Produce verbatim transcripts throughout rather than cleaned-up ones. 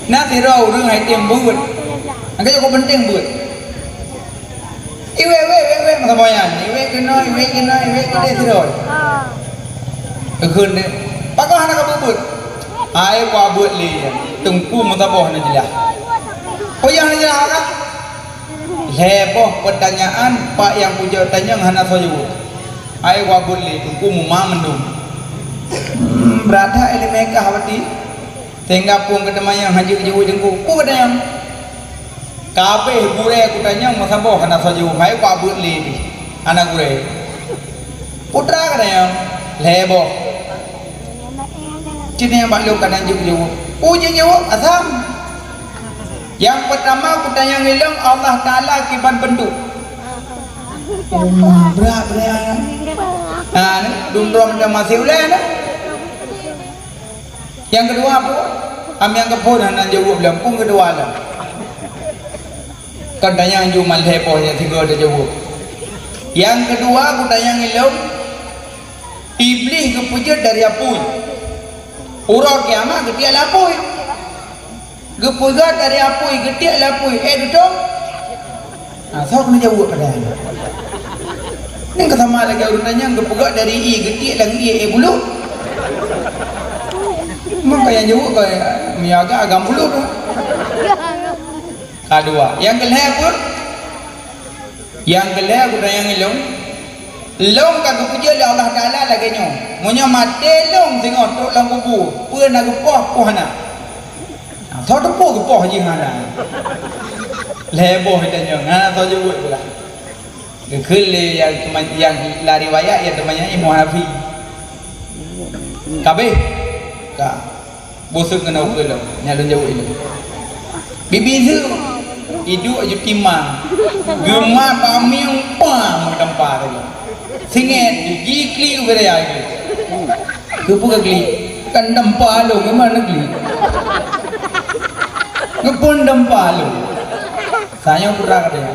Na sidroe ureueng hai tem beuet. Angkat jago penting beuet. Iwek, iwek, iwek, iwek, masa boyan. Iwek keunoe, iwek keunoe, iwek keunoe sidroe. Eukheun deh. Pakon hana ka beuet? Hai, kubuet lé. Teungku meusaboh na jeulaih. Oh, nyang na jeulaih kan? Lhèe boh peutanyaan, pak nyang kujaweueb tanyong hana soe jaweueb. Hai, kubuet lé. Teungku meuma mandum. Hmm, brat that ileumèe kah bati. Sehingga phon keu teumanyong hana jeuet jaweueb teungku. Peue keu tanyong? Ka abéh gurèe kutanyong meusaboh hana soe jaweueb, hai kubuet lé pih. Hana gurèe. Putra kutanyong, lhèe boh. Cit nyang bak lôn ka hana jeuet jaweueb. Peue jeuet jaweueb, asam. Nyang peutama kutanyong ilôn Allah Taala kiban beuntuk. Oh, brat, brat. Nah, ni, dum droe mantong masih ulèe, nah. Nyang keudua peue? Am nyang keuphon hana jaweueb lom, peue keudua lom. Kon tanyong ju malhé poh nyang tiga teuh jaweueb. Nyang keudua kutanyong ilôn, Iblih geupeujeuet dari apui. Uroe kiamat geutiek lam apui. Geupeugah dari apui, geutiek lam apui, eh, dudoe. Ha, soe keuneuk jaweueb padahai nyan? Nyan ka sama lagèe ureueng tanyong geupeugah dari ié, geutiek lam ié, eh, bulut. Maka nyang jaweueb ka, meunyo agam, agam bulut. Ka dua. Nyang keulhèe peue? Nyang keulhèe kutanyong ilôn, lôn ka geupeujeuet lé Allah Taala lagèe nyoe. Meunyo maté lôn singoh trok lam kubu, peue na geupoh, poh hana? Nah, soe teupeue geupoh jih hana? Lhèe boh itanyong, hana soe jaweueb pula. Geukheun lé nyang teuma-, nyang lam riwayat nyang teumanyong Imam Hanafi. Ka abéh? Ka. Boh seuet keunoe ukeue lom, nyan lôn jaweueb ilôn. Bibi seuet, iduek ju kima, geuma tamieng pa meutampa tadi. Singet jih, jiklik u geuraya jih. Keupeue geuklik? Kan tampa lôn, geumat neuklik? Geupeue tampa lôn? Sanyoe peurang deh.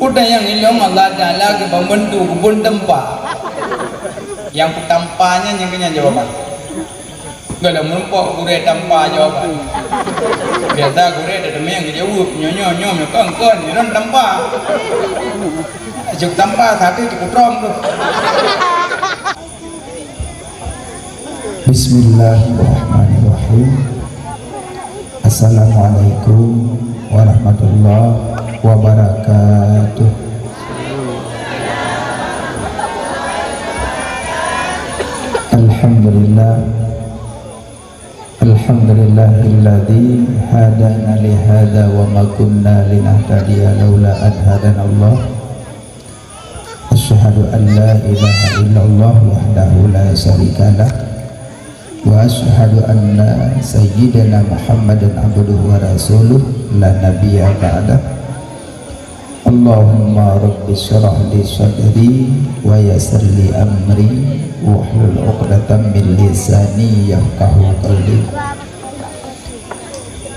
Peue tanyong ilôn Allah Taala keu pembantu keupeue tampa. Nyang peutampa nyan nyang keunyan jawaban. Galak meurumpok gurèe tampa jawaban. Biasa gurèe dak teumèe geujaweueb, nyoe, nyoe, nyoe, nyoe, kon, kon, nyoe tampa. Cok tampa, satu cok trom tu. Bismillahirrahmanirrahim. Assalamualaikum warahmatullahi wabarakatuh. Alhamdulillah. Alhamdulillahilladzi hadana li hadza wa ma kunna linahtadiya laula an hadanallah. Asyhadu an la ilaha illallah wahdahu la syarikalah. Wa asyhadu anna sayyidana Muhammadan abduhu wa rasuluh la nabiyya ba'dah. Allahumma rabbi syrah li sadri wa yassir li amri wahlul uqdatam min lisani yafqahu qawli.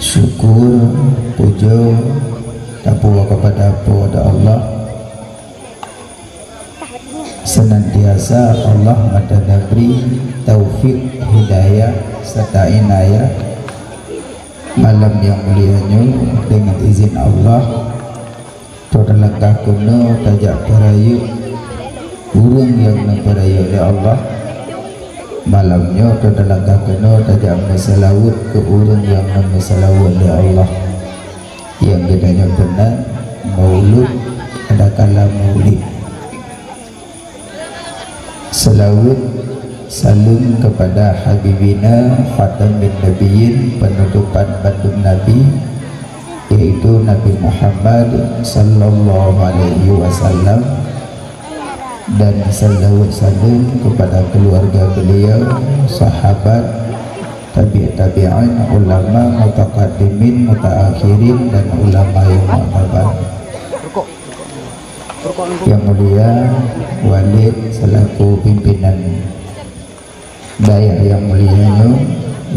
Syukur, pujoe, tapuwoe keupada Po teu Allah. Seunantiasa Allah mata neubri taufik, hidayah, serta inayah malam nyang mulia nyoe deungon izin Allah. Troh teulangkah keunoe tajak peurayeuk ureuëng nyang neupeurayeuk lé Allah. Malam nyoe troh teulangkah keunoe tajak meuseulaweuet keu ureuëng nyang neumeuseulaweuet lé Allah. Nyang geutanyoe peunan Maulud, adakala Maulid. Seulaweuet saleuem keupada Habibina Khatamin Nabiyyin, penutupan bandum nabi, yaitu Nabi Muhammad sallallahu alaihi wasallam, dan seulaweuet saleuem keupada keuluwarga beuliau, sahabat, tabi' tabi'in, ulama, mutaqaddimin, mutaakhirin, dan ulama nyang mu'tabar. Yang mulia Walid selaku pimpinan dayah yang mulia nyoe,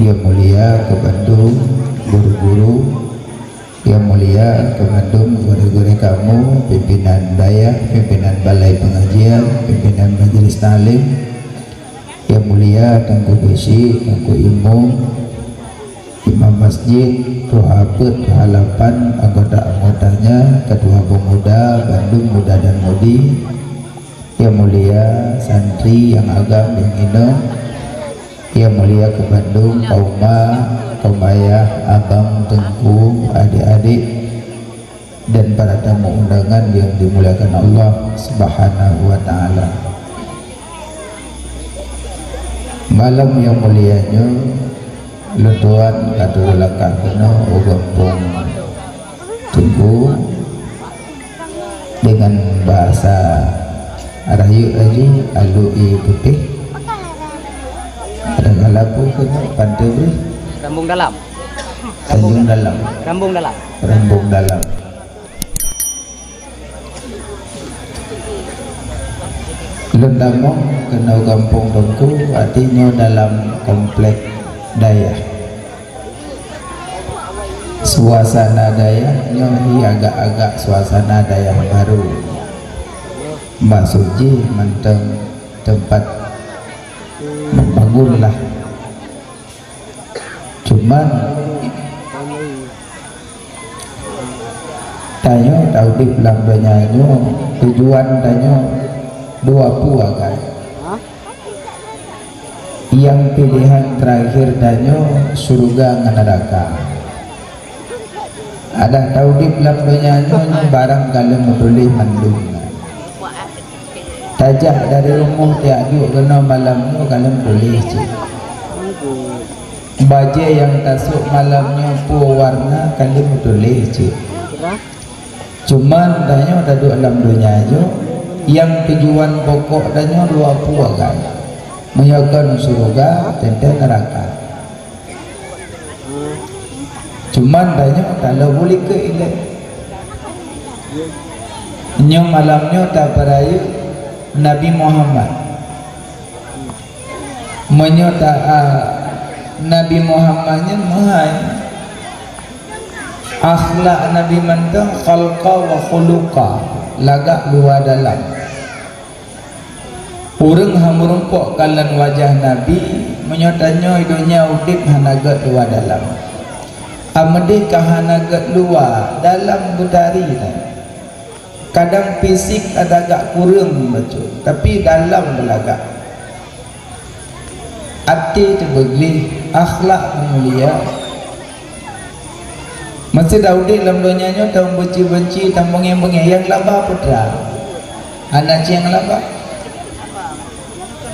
yang mulia keu bandum guru-guru, yang mulia keu bandum gurée-gurée kamoe, pimpinan dayah, pimpinan balai pengajian, pimpinan majelis taklim, yang mulia Teungku Geuchik, Teungku Imum, Imam masjid, tuha peuet, tuha lapan, anggota-anggotanya, ketua pemuda, bandum muda dan mudi, yang mulia santri, yang agam, yang inong, yang mulia keu bandum, kaum ma, kaum ayah, abang, teungku, adik-adik, dan para tamu undangan yang dimuliakan Allah Subhanahu wa Ta'ala. Malam yang mulia nyoe, lôn tuan ka turun langkah keunoe u gampông Teungku, dengan bahasa rayeuk laju, alu ie putéh. Ragala peue keunoe, Pantai Brih? Rambung Dalam. Tanjung Dalam. Rambung Dalam. Rambung Dalam. Lôn tamong keunoe gampông Teungku, arti nyoe dalam komplek dayah. Suasana dayah nyoe hi agak-agak suasana dayah baru. Maksud jih mantong teumpat membangun lah. Cuman, tanyoe taudép lam donya nyoe, tujuan tanyoe dua peue agam. Nyang pilihan terakhir tanyoe syeuruga ngon neuraka. Adak taudép lam donya nyoe, nyoe barang ka lheueh meutuléh mandum. Tajak dari rumoh tajak duek keunoe malam nyoe ka lheueh meutuléh cit. Bajée nyang tasôk malam nyoe peue warna ka lheueh meutuléh cit. Cuman tanyoe taduek lam donya nyoe, nyang tujuan pokok tanyoe dua peue agam. Meunyoe kon syeuruga, teuntée neuraka. Cuman tanyoe talo bulikot ilée. Nyoe malam nyoe tapeurayeuk Nabi Muhammad. Meunyoe ta, a, Nabi Muhammad nyan meuhai, akhlak Nabi mantong, khalqa wa khuluqa, lagak luwa dalam. Ureuëng hana meurumpok kalon wajah Nabi, meunyoe tanyoe donya udép hana gét luwa dalam. Ameudeh ka hana gét luwa, dalam beutari na. Kadang fisik ada agak kureueng bacut, tapi dalam beulagak. Até teubeugleh, akhlak mulia. Meuseudah udép lam donya nyoe, tameubenci-benci, tameubeungéh-beungéh, nyang laba peue teuma? Hana cit nyang laba.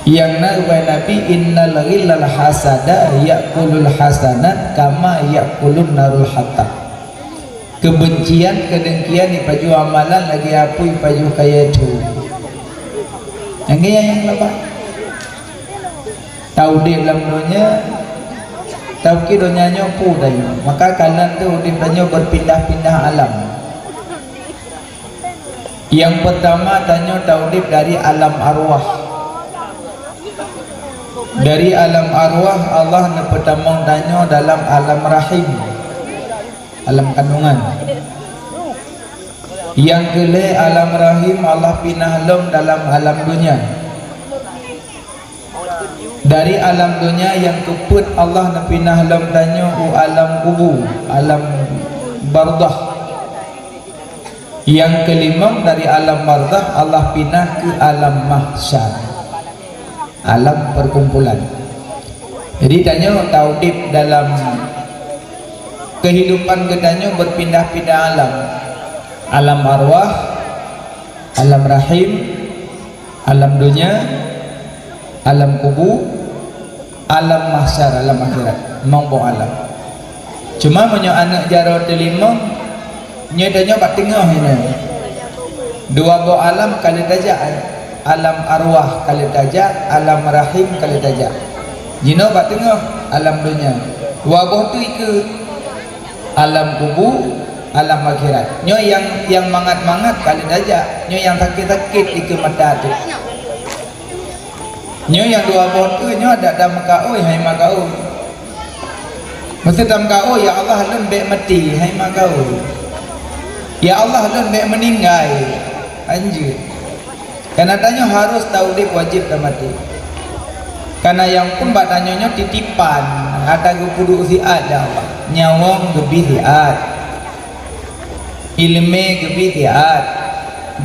Nyang na geupeugah Nabi, "Innal ghillal hasada ya'kulul hasanat kama ya'kulun narul hatab." Keubencian, keudengkian jipajoh amalan lagée apui jipajoh kayée thô. Nyang nyan nyang laba. Taudép lam donya, tapi donya nyoe peue tanyoe. Maka kalon teuh udép tanyoe beupindah-pindah alam. Nyang peurtama tanyoe taudép dari alam arwah. Dari alam arwah Allah neupeutamong tanyoe dalam alam rahim, alam kandungan. Nyang keu lhée alam rahim Allah pinah lom dalam alam donya. Dari alam donya nyang keupeuet Allah neupinah lom tanyoe u alam kubu, alam barzakh. Nyang keulimong dari alam barzakh Allah pinah keu alam mahsyar, alam perkumpulan. Jadi tanyoe taudép dalam kehidupan geutanyoe beupindah-pindah alam. Alam arwah, alam rahim, alam donya, alam kubu, alam mahsyar, alam akhirat, limong boh alam. Cuma meunyoe aneuëk jaroe teulimong, nyoe tanyoe bak teungoh inoe. Dua boh alam ka lheueh tajak, alam arwah ka lheueh tajak, alam rahim ka lheueh tajak. Jinoe bak teungoh, alam donya. Dua boh tu ikeue. Alam kubu, alam akhirat. Nyoe nyang, nyang mangat-mangat ka lheueh tajak, nyoe nyang sakét-sakét ikeue mata tu. Nyoe nyang dua boh tu nyoe adak tameukaôi hai makaôi. Meuseuti tameukaôi, "Ya Allah, lôn bék maté," hai makaôi. "Ya Allah, lôn bék meuninggai," hanjeuet. Kareuna tanyoe harôh taudép wajéb tamaté. Kareuna nyang phon bak tanyoe nyoe titipan. Ata geupeuduek siat dah Allah. Nyawöng geubri siat. Ileumé geubri siat.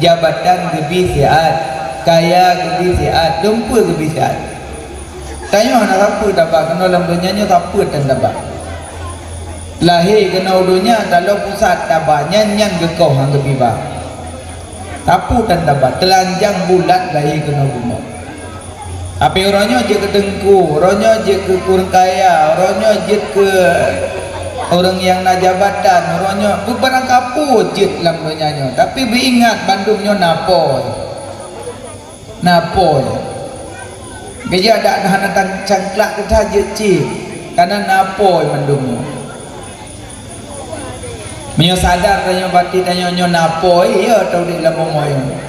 Jabatan geubri siat. Kaya geubri siat. Dumpeue geubri siat. Tanyoe hana sapeue taba, keunoe lam donya nyoe sapeue tan taba. Lahé keunoe donya, taloe pusat taba, nyan, nyan geukoh nyang geubri ba. Sapeue tan taba, teulanjang bulat lahé keunoe bumoe. Tapi uroe nyoe jeuet keu teungku, uroe nyoe jeuet keu ureueng kaya, uroe nyoe jeuet keu ureueng nyang na jabatan, uroe nyoe beubarangkapeue jeuet lam donya nyoe. Tapi beuingat bandum nyoe na Po. Na Po. Geujak dak hana tan cangklak teuh jeuet cit, kana na Po mandum nyoe. Meunyoe sadar tanyoe batin tanyoe nyoe na Po, ya tau di lam bumoe nyoe.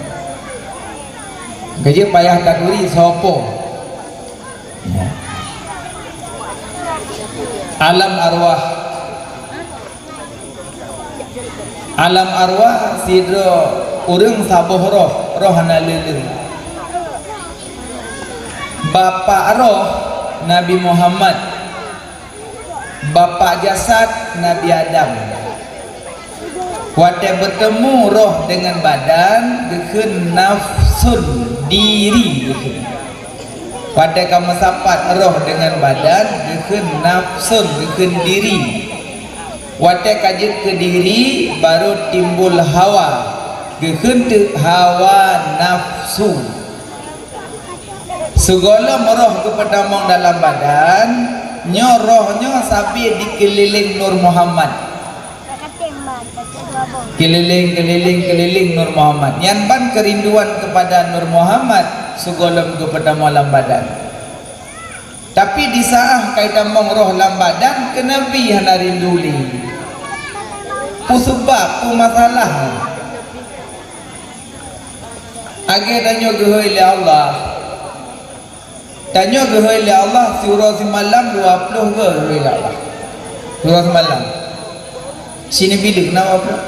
Geujak payah taturi soe Po. Ya. Alam arwah. Alam arwah sidroe ureueng saboh roh, roh hana le-le. Bapak roh Nabi Muhammad, bapak jasad Nabi Adam. Watée beutemu roh deungon badan, geukheun nafsun, diri geukheun. Watée ka meusapat roh deungon badan, geukheun nafsun, geukheun diri. Watée ka jeuet keu diri, barô timbul hawa, geukheun teuk hawa nafsu. Sigohlom roh geupeutamong dalam badan, nyoe roh nyoe sabe dikeulileng Nur Muhammad. Keulileng, keulileng, keulileng Nur Muhammad. Nyan ban keurinduan keupada Nur Muhammad sigohlom geupeutamong lam badan. Tapi di saát ka jitamong roh lam badan, keu Nabi hana rindu lé. Peue seubab, peue masalah? Lagée tanyoe geuhôi lé Allah. Tanyoe geuhôi lé Allah siuroe simalam dua ploh goe geuhôi lé Allah. Siuroe simalam. Sineubit na dua ploh.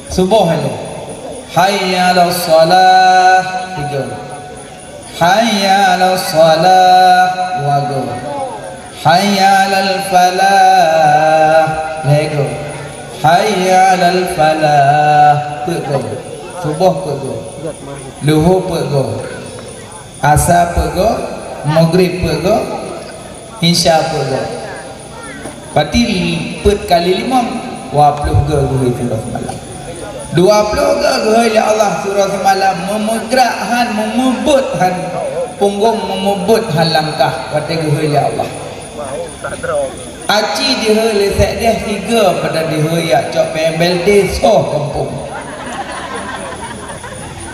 Suboh lé. Hayya 'alas shalah, tiga. Hayya 'alas shalah, dua goe. Hayya 'alal falah, lhée goe. Hayya 'alal falah, peuet goe. Suboh peuet goe. Luho peuet goe. Asa peuet goe, Maghrib peuet goe, Isya peuet goe. Berarti peuet kali limong, dua ploh goe geuhôi siuroe simalam. Dua ploh goe geuhôi lé Allah siuroe simalam, meumeugrak han, meumeubeuet han punggong, meumeubeuet han langkah watée geuhôi lé Allah. Aci dihôi lé sekdes, tiga pada dihôi jak cok péng B L T soh gampông.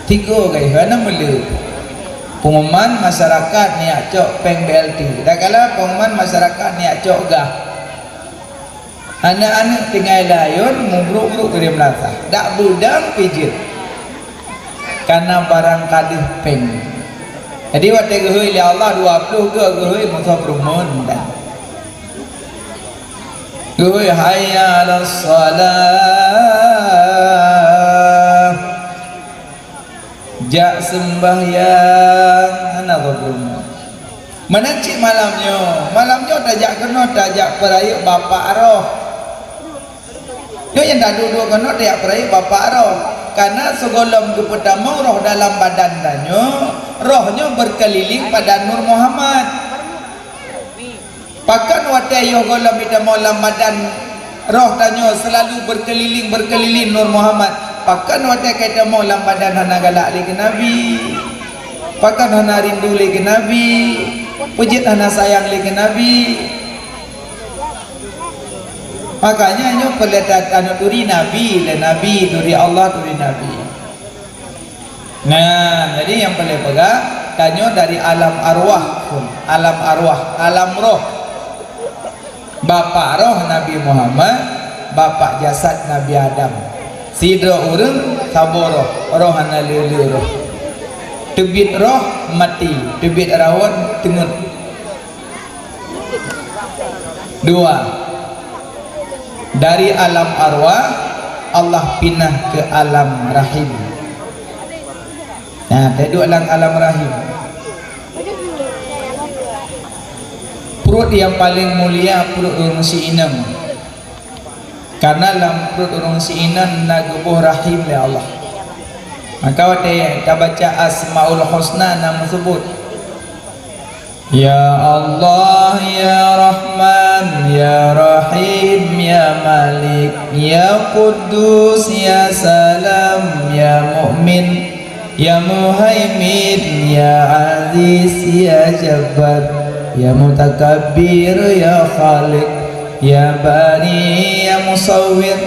Tiga geuhôi, hana meuleueh. Pengumuman masyarakat neujak cok péng B L T. Dak kala pengumuman masyarakat neujak cok gah. Aneuk-aneuk tinggai layôn, mubruk-bruk geude meurasa. Dak beudang pijeuet. Kana barang ka deuh péng. Jadi watée geuhôi lé Allah dua ploh goe geuhôi meusoe peurumoh dan. Geuhôi hayya 'alas shalah. Jak seumbahyang hana geubreumoh. Meunan cit malam nyoe. Malam nyoe tajak keunoe tajak peurayeuk bapak roh. Nyoe nyang taduek-duek keunoe tajak peurayeuk bapak roh. Kana sigohlom geupeutamong roh dalam badan tanyoe, roh nyoe beukeulileng pada Nur Muhammad. Pakon watée yoh gohlom jitamong lam badan roh tanyoe seulalu beukeulileng-beukeulileng Nur Muhammad? Pakon watée ka jitamong lam badan hana galak lé keu Nabi? Pakon hana rindu lé keu Nabi? Peujeuet hana sayang lé keu Nabi? Makanya nyoe peuleueh ta-, tanyoe turi Nabi, lé Nabi, turi Allah, turi Nabi. Nah, jadi nyang peureulée peugah, tanyoe dari alam arwah pun, alam arwah, alam roh. Bapak roh Nabi Muhammad, bapak jasad Nabi Adam. Sidroe ureuëng saboh roh, roh hana le-le roh. Teubiet roh maté, teubiet rawon teungeut. Dua, dari alam arwah, Allah pinah ke alam rahim. Nah, teuduek lam alam rahim. Pruet nyang paleng mulia pruet ureuëng si inong. Karena lam pruet ureuëng si inong na geuboh rahim lé Allah. Maka watée tabaca Asmaul Husna na meuseubut, "Ya Allah, ya Rahman, ya Rahim, ya Malik, ya Quddus, ya Salam, ya Mu'min, ya Muhaimin, ya Aziz, ya Jabbar, ya Mutakabbir, ya Khaliq, ya Bari, ya Musawwir."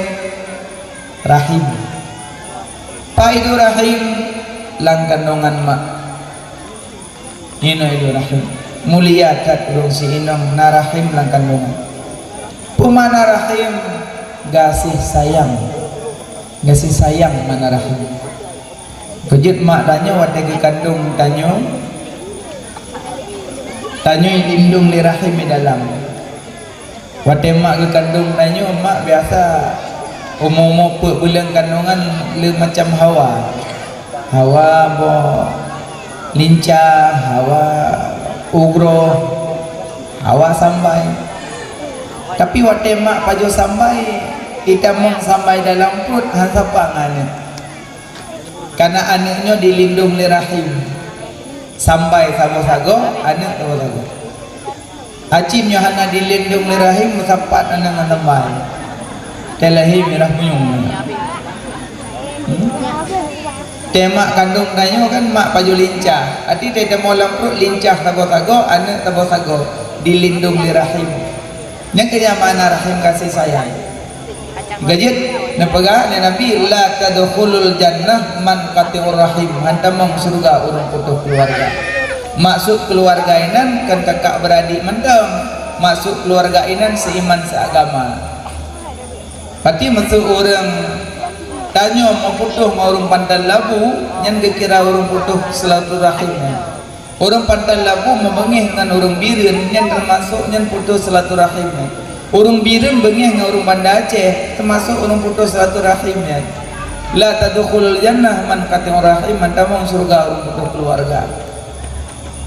Rahim. Pak Ibu Rahim lam kandungan mak. Inoe Ibu Rahim. Mulia that ureuëng si inong na rahim lam kandungan. Peue makna rahim? Gaséh sayang. Gaséh sayang makna rahim. Keujeuet mak tanyoe watée geukandong tanyoe, tanyoe dilindong lé rahim di dalam. Watée mak geukandong tanyoe, mak biasa umu-umu peuet buleuen kandongan le macam hawa. Hawa boh lincah, hawa ugroe, hawa sambai. Tapi watée mak pajoh sambai, itamong sambai dalam pruet, han sapa ngon aneuëk. Karena aneuëk nyoe dilindong lé rahim. Sambai sagoe-sagoe, aneuëk sagoe-sagoe. Acim nyoe hana dilindong lé rahim, meusapat aneuëk ngon sambai. Teuh lahé mirah muyueng. Hmm? Teuh mak kandong tanyoe kan mak pajoh lincah. Arti teuh tamong lam pruet lincah sagoe-sagoe, aneuëk sagoe-sagoe. Dilindong lé rahim. Nyang keu nyan makna rahim gaséh sayang. Geujeuet neupeugah lé Nabi, "La tadkhulul jannah man qati'ur rahim." Han tamong syeuruga ureuëng putôh keuluwarga. Maksud keuluwarga inan kon kakak beuradek mantong. Maksud keuluwarga inan seiman seagama. Pati maksud ureuëng tanyoe meuputôh ngon ureuëng Pantai Labu, nyan geukira ureuëng putôh silaturahim. Ureuëng Pantai Labu meubeungéh ngon ureuëng Bireuen, nyan teumasok nyan putôh silaturahim. Ureuëng Bireuen beungéh ngon ureuëng Banda Aceh, teumasok ureuëng putôh silaturahim nyan. La tadkhulul jannah man qati'ur rahim, han tamong syeuruga ureuëng putôh keuluwarga.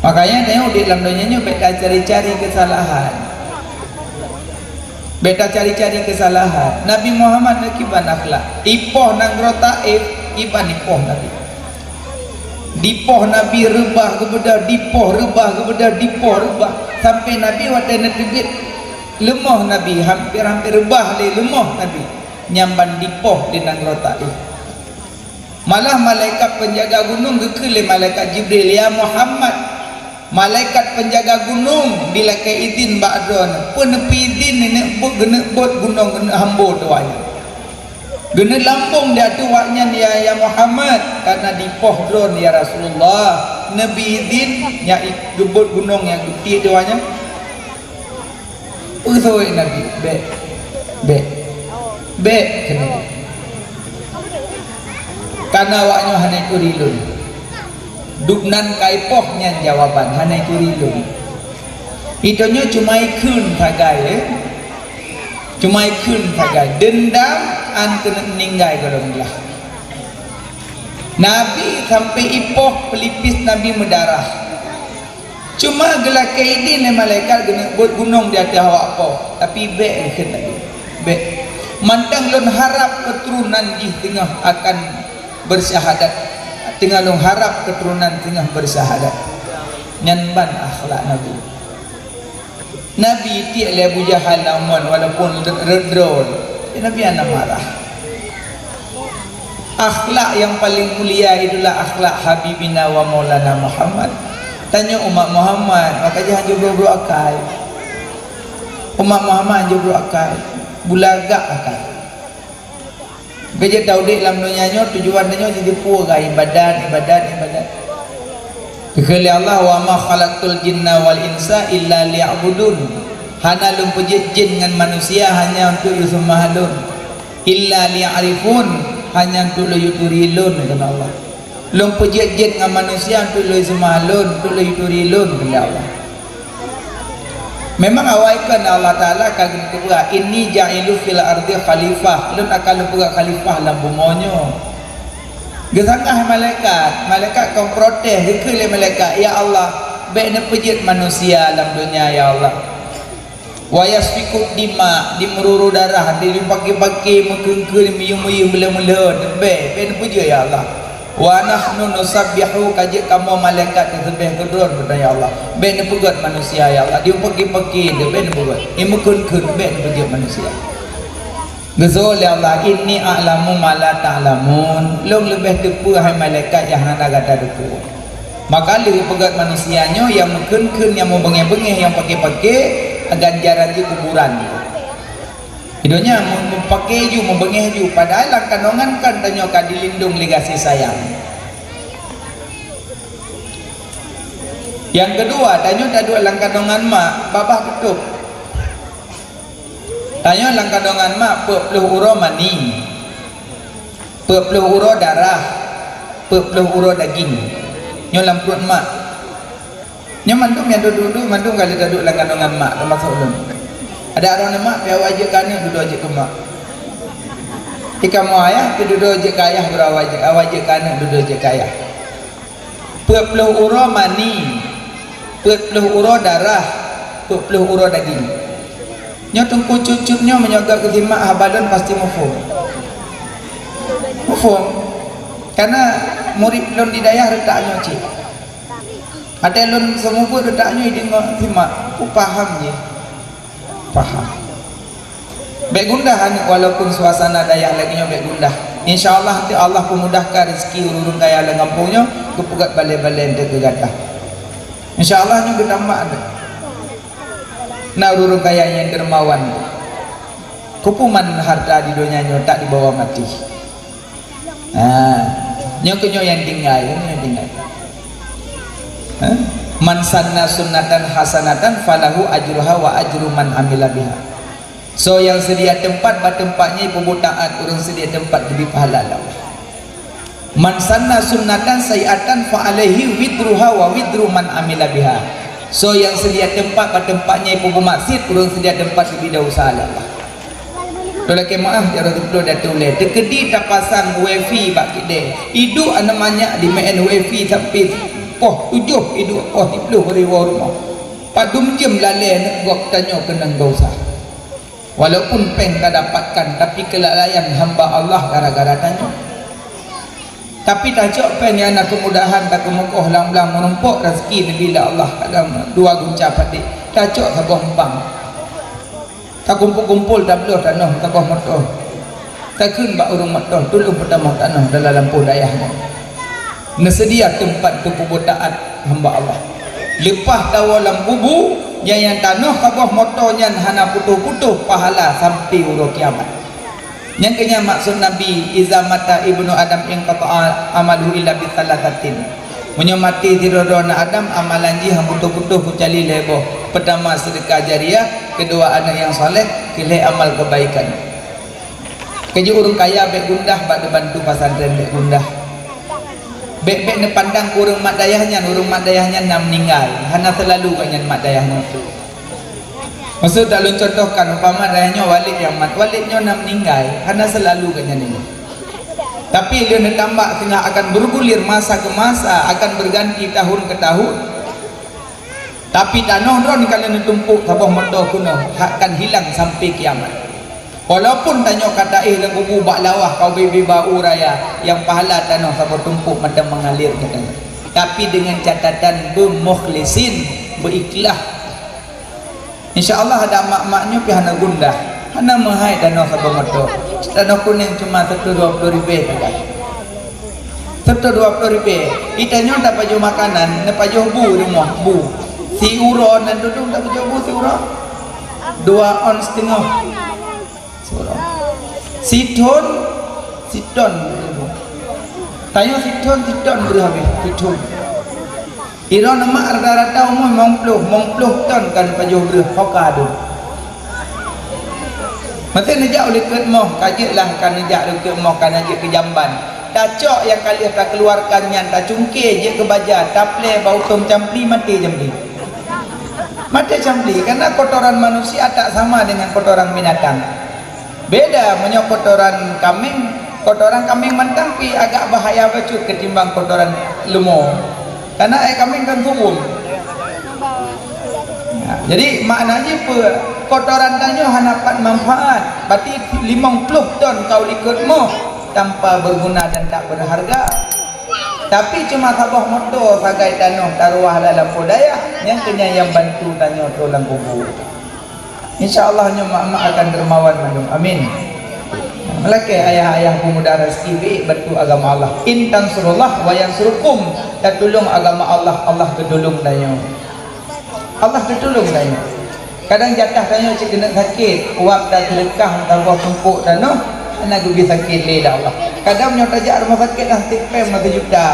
Makanya tanyoe udeb lam donya nyoe bék tacari-cari keusalahan. Bék tacari-cari keusalahan. Nabi Muhammad nyoe kiban akhlak. Ipoh nanggroe Taif, kiban ipoh Nabi. Dipoh Nabi reubah geubeudôh, dipoh reubah geubeudôh, dipoh reubah. Sampai Nabi watée neuteubiet leumoh Nabi, hampir-hampir reubah lé leumoh Nabi. Nyan ban dipoh di nanggroe Taif. Malah malaikat peunjaga gunong geukheun lé malaikat Jibril, "Ya Muhammad, malaikat peunjaga gunong jilakée idhin bak droeneuh. Peue neupeuidhin neuneuk bot, geuneuk bot gunong geuneuk hambo tuan nyan?" Geuneuk lambong di ateueh awak nyan, "Ya, ya Muhammad, karena dipoh droeneuh ya Rasulullah, neubri idhin nyak i-, geubot gunong nyang geutiek tuan nyan." Peue sawét Nabi, "Bék, bék, bék keunoe. Karena awak nyoe hana turi lôn." Dubnan ka ipoh nyan jawaban, hana turi lôn. Itu nyoe cuma ikheun sagai, eh. Cuma ikheun sagai. Deundam an keuneuk meuninggai gohlom glah. Nabi sampai ipoh, pelipis Nabi meudarah. Cuma geulakée idhin lé malaikat geuneuk bot gunong di ateueh awak poh, tapi bék, kheun Nabi. Bék. Mantong lôn harab keuturonan jih teungoh akan beusyahadat. Teungoh lôn harab keuturonan teungoh beusyahadat. Nyan ban akhlak Nabi. Nabi tiek lé Abu Jahal lam mon walaupun rot droe. Nabi hana marah. Akhlak nyang paleng mulia itulah akhlak Habibina wa Maulana Muhammad. Tanyoe umat Muhammad, maka jangan jubloe-bloe akai. Umat Muhammad jubloe akai, bulagak akai. Beujeuet taudeb lam donya nyoe, tujuan tanyoe jiteupeue ka ibadat, ibadat, ibadat. Geukheun lé Allah, "Wa ma khalaqtul jinna wal insa illa liya'budun." Hana lôn peujeuet jin ngon manusia hanya untuk yuseumbah lôn. "Illa liya'rifun," hanya untuk lôn yuturi lôn, kheun Allah. Lôn peujeuet jin ngon manusia untuk lôn yuseumbah lôn, untuk lôn yuturi lôn, kheun Allah. Memang awai kon Allah Taala ka geupeugah, "Inni ja'ilu fil ardi khalifah," lôn akan lôn peugah khalifah lam bumoe nyoe. Geusanggah malaikat, malaikat kon protes, geukheun lé malaikat, "Ya Allah, bék neupeujeuet manusia lam donya, ya Allah." Wa yasfikud dima, dimeururu darah, dipaké-paké, meukeuen-keuen, miyuem-miyuem, meulheueh-meulheueh, bèk, bèk neupeujeuet, ya Allah. Wa nahnu nusabbihu, ka jeuet kamoe malaikat teuseubeh keu Droe, beutan, ya Allah. Bèk neupeugèt manusia, ya Allah. Dipaké-paké, bèk neupeugèt. Imeukeuen-keuen, bèk neupeujeuet manusia. Geuseuôt lé Allah, "Inni a'lamu ma la ta'lamun." Lôn leubeh teupeue hai malaikat nyang hana gata teupeue. Maka lheueh peugèt manusia nyoe nyang meukeuen-keuen, nyang meubeungéh-beungéh, nyang paké-paké, ganjaran jih kuburan. Di donya meu-, meupaké ju, meubeungéh ju, padahai lam kandongan kan tanyoe ka dilindong lé gaséh sayang. Nyang keudua, tanyoe taduek lam kandongan mak, babah tutôp. Tanyoe lam kandongan mak peuet ploh uroe mani, peuet ploh uroe darah, peuet ploh uroe daging. Nyoe lam pruet mak. Nyoe mandum nyang duek-duek mandum ka lheueh taduek lam kandongan mak, teumasok ulôn. Adak droeneuh mak, pih awai jeuet keu aneuk, dudoe jeuet keu mak. Di kamoe ayah, pih dudoe jeuet keu ayah, baru awai jeuet, awai jeuet keu aneuk, dudoe jeuet keu ayah. Peuet ploh uroe mani, peuet ploh uroe darah, peuet ploh uroe daging. Nyoe Teungku Cut-Cut nyoe meunyoe gak geusimak haba lôn pasti muphom. Muphom. Karena murit lôn di dayah reutak nyoe cit. Watèe lôn seumeubeuet reutak nyoe, ideungoe simak, ku paham jih. Paham. Bèk gundah aneuk, walaupun suasana dayah lagèe nyoe, bèk gundah. Insya Allah nanti Allah peumudahkan rezeki ureueng-ureueng kaya lam gampông nyoe, geupeugèt balè-balè untuk geugatah. Insya Allah nyoe geutambah aneuk. Na ureueng-ureueng kaya nyang dermawan. Keupeue man harta di donya nyoe tak dibawa mati. Ha, nyoe keuh nyoe nyang tinggai, nyoe nyang tinggai. Ha? "Man sanna sunnatan hasanatan falahu ajruha wa ajru man amila biha." Soe nyang seudia teumpat bak teumpat nyan peubuet taat, ureueng seudia teumpat geubri pahala lom. "Man sanna sunnatan sayyi'atan fa alaihi wizruha wa wizru man amila biha." Soe nyang seudia teumpat bak teumpat nyan peubuet maksiet, ureueng seudia teumpat geubri desya lom. Tolakée meuáh, ya Rasulullah, datu ulée. Teukeudi tapasang wifi bak keudée. Iduek aneuk manyak dimeu'en wifi sampai poh tujoh, iduek poh siplôh riwoe rumoh. Padum jeuem lalée aneuk gob tanyoe keunong desya. Walaupun péng tadapatkan, tapi keulalaian hamba Allah gara-gara tanyoe. Tapi tacok péng nyang na keumudahan, takeumeukoh lam blang meurumpok raseuki neubri lé Allah, kadang dua gunca padé. Tacok saboh umpang. Takumpul-kumpul tabloe tanoh saboh moto. Takheun bak ureuëng moto, "Tuleueng peutamong tanoh dalam lampôh dayah nyoe." Neuseudia teumpat keu peubuet taat hamba Allah. Leupah tawoe lam kubu, nyan nyang tanoh saboh moto nyan hana putôh-putôh pahala sampai uroe kiamat. Nyang keu nyan maksud Nabi, "Iza mata ibnu Adam inqata'a amaluhu illa bi tsalatsatin." Meunyoe maté sidroe-droe aneuëk Adam, amalan jih hana putôh-putôh keucuali lhée boh. Peutama, seudeukah jariah, keudua, aneuëk nyang saleh, keu lhée amal keubaikan. Keujeuet ureuëng kaya bék gundah bak neubantu pesantren, bék gundah. Bék-bék neupandang ureuëng mat dayah nyan, ureuëng mat dayah nyan na meuninggai, hana seulalu gobnyan mat dayah nyan. Maksud dak lôn contohkan, umpama dayah nyoe Walid nyang mat, Walid nyoe na meuninggai, hana seulalu gobnyan nyoe. Tapi lheueh neutambah teungoh akan bergulir masa ke masa, akan berganti tahun ke tahun. Tapi tanoh droe ka lheueh neutumpôk saboh moto keunoe, akan hilang sampai kiamat. Walaupun tanyoe ka taéh lam kubu bak lawah ka ubé-bé bak ueh raya, nyang pahala tanoh saboh tumpôk mantong mengalir keu tanyoe. Tapi dengan catatan beumukhlisin, beuikhlas. Insya Allah ada mak-mak nyoe pih hana gundah, hana meuhai tanoh saboh moto. Tanoh kunéng cuma satu dua puluh ribèe sagai. Satu dua puluh ribèe. Di tanyoe tapajoh makanan, neupajoh bu rumoh, bu. Siuroe nan tudong tapajoh bu siuroe. Dua on siteungoh. Siuroe. Sithon, siton. Tanyoe sithon, siton breueh habéh, sithon. Droeneuh mak rata-rata umu limong ploh, limong ploh ton ka neupajoh breueh, ho ka adong. Maté neujak u likot moh, ka jeuet lah ka neujak u likot moh, ka neujak keu jamban. Tacok nyang ka lheueh takeuluarkan nyan, tacungké jeuet keu baja, taplé bak utom campli, maté campli. Maté campli, karena kotoran manusia tak sama dengan kotoran binatang. Beda, meunyoe kotoran kaméng, kotoran kaméng mantong pih agak bahaya bacut ketimbang kotoran leumo. Karena aé kaméng kan suwom. Nah, Jadi, makna jih peue? Kotoran tanyoe hana pat manfaat. Berarti limong ploh ton ka u likot moh tanpa berguna dan tak berharga. Tapi cuma saboh moto sagai tanoh taruwah lam lampôh dayah, nyan keuh nyan nyang bantu tanyoe troh lam kubu. Insya Allah nyoe mak-mak akan dermawan mandum. Amin. Meulakée ayah-ayah peumuda raseuki, bèk bantu agama Allah. In tansurullah wa yansurkum. Tatulông agama Allah, Allah geutulông tanyoe. Allah geutulông tanyoe. Kadang jatah tanyoe cit keuneuk sakét, uap taseudeukah saboh tumpôk tanoh, hana geubri sakét lé lé Allah. Kadang nyoe tajak rumoh sakét dah sipèng lhèe juta,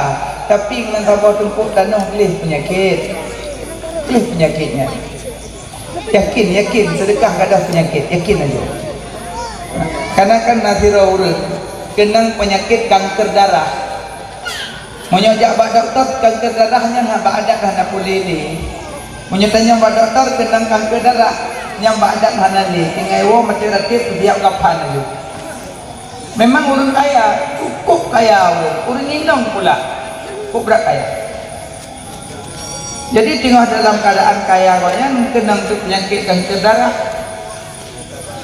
tapi ngon saboh tumpôk tanoh gleh peunyakét. Gleh peunyakét nyan. Yakin, yakin, seudeukah gadôh peunyakét, yakin aja. Karena kan na sidroe ureueng keunong peunyakét kanker darah. Meunyoe jak bak dokto, kanker darah nyan bak adat hana puléh lé. Meunyoe tanyong bak dokto keunong kanker darah, nyan bak adat hana lé. Tinggai woe maté ratéb siap kapan laju. Memang ureueng kaya, cukup kaya ureueng, ureueng inong pula. Cukup brat kaya. Jadi teungoh dalam keuadaan kaya gobnyan keunong peunyakét kanker darah.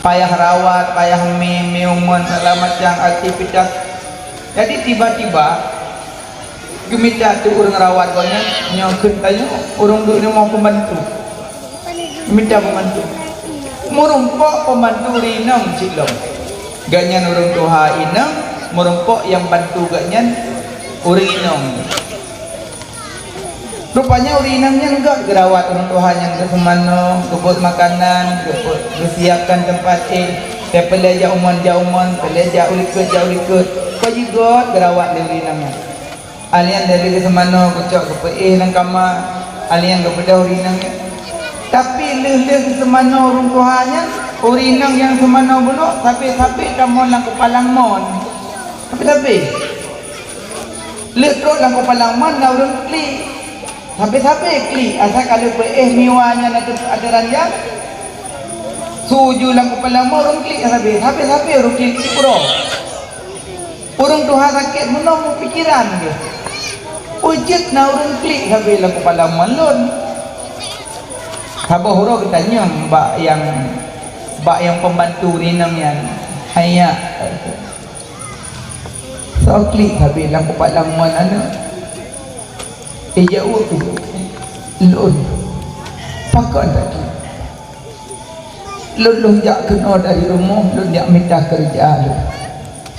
Payah rawat, payah mie, mie umeuen, segala macam aktivitas. Jadi tiba-tiba geumita teuh ureueng rawat gobnyan, nyoe kheun tanyoe ureueng duek rumoh pembantu. Geumita pembantu. Meurumpok pembantu ureueng inong cit lom. Gobnyan ureueng tuha inong, meurumpok nyang bantu gobnyan ureueng inong. Rupanya ureueng inong nyan göt geurawat ureueng tuha nyan, geuseumanoe, geubeuet makanan, geubeuet, geusiapkan teumpat éh, teupeulée jak umeuen, jak umeuen, peulée jak u likot, jak u likot. Ka jigöt geurawat lé ureueng inong nyan. Alian dari geuseumanoe geucok geupeuéh lam kama, alian geupeudong ureueng inong nyan. Tapi lheueh-lheueh geuseumanoe ureueng tuha nyan, ureueng inong nyang seumanoe bunoe sabe-sabe tamong lam kupalang mon. Sabe-sabe. Lheueh trok lam kupalang mon na ureueng klik. Sabe-sabe klik, asai ka lheueh peuéh miwa nyan ateueh, ateueh ranjang. Su ju lam kupalang mon ureueng klik sabe, sabe-sabe ureueng klik uroe. Ureueng tuha sakét meunoe meupikiran geuh. Peue jeuet na ureueng klik sabe lam kupalang mon lôn. Saboh uroe geutanyong bak nyang, bak nyang pembantu ureueng inong nyan, "Hai nyak, soe klik sabe lam kupalang mon aneuk?" Ijaweueb, "Lôn." "Pakon that?" "Lôn, lôn jak keunoe dari rumoh, lôn jak mita keureuja lôn.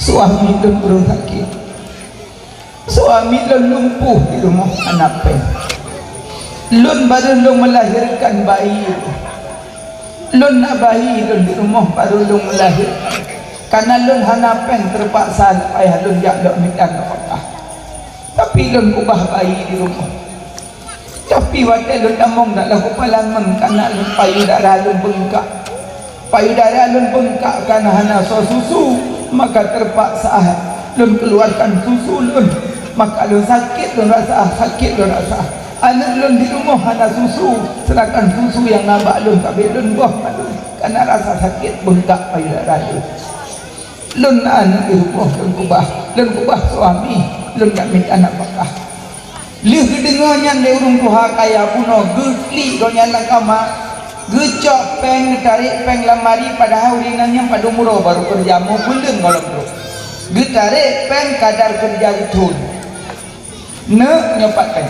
Suami lôn ureueng sakét. Suami lôn lumpuh di rumoh, hana péng. Lôn barô lôn meulahirkan bayi. Lôn na bayi lôn di rumoh barô lôn meulahirkan. Kana lôn hana péng, teupaksa payah lôn jak lôn mita nafakah. Tapi lôn kubah bayi di rumoh. Tapi watée lôn tamong lam kupalang mon, kana lôn payudara lôn beungkak. Payudara lôn beungkak kana hana soe susu, maka teupaksa lôn keuluarkan susu lôn. Maka lôn sakét lôn rasa, sakét lôn rasa. Aneuk lôn di rumoh hana susu, seudangkan susu nyang na bak lôn ka abéh lôn boh mandum, kana rasa sakét beungkak payudara lôn. Lôn aneuk di rumoh lôn kubah, lôn kubah suami, lôn jak mita nafakah." Lheueh geudeungoe nyan lé ureueng tuha kaya bunoe, geuklik gobnyan lam kama, geucok péng, geutarek péng lam mari, padahai ureueng inong nyan padum uroe barô keureuja, meubuleuen goh lom trok. Geutarek péng kadar keureuja jithon. "Neuk, nyoe pat péng.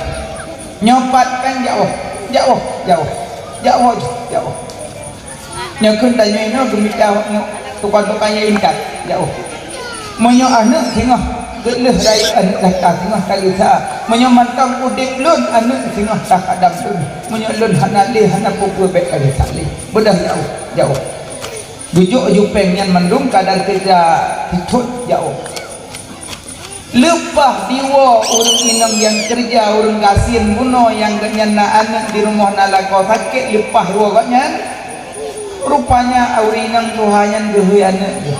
Nyoe pat péng, jak woe, jak woe, jak woe. Jak woe, jak woe." Nyoe kheun tanyoe inoe geumita nyoe tukang-tukang nyang intat, jak woe. Meunyoe aneuk singoh, geuh lheueh rayeuk aneuk gata singoh tagisa. Meunyoe mantong udeb lôn, aneuk singoh takadam lôn. Meunyoe lôn hana lé, hana peue-peue, bék tagisa lé. Beudôh jak woe, jak woe. Geujok ju péng nyan mandum kadar keureuja jithon, jak woe. Leupah diwoe ureueng inong nyang keureuja, ureueng gasien bunoe nyang gobnyan na aneuk di rumoh na lakoe sakét, leupah diwoe gobnyan. Rupanya ureueng inong tuha nyan geuhôi aneuk geuh.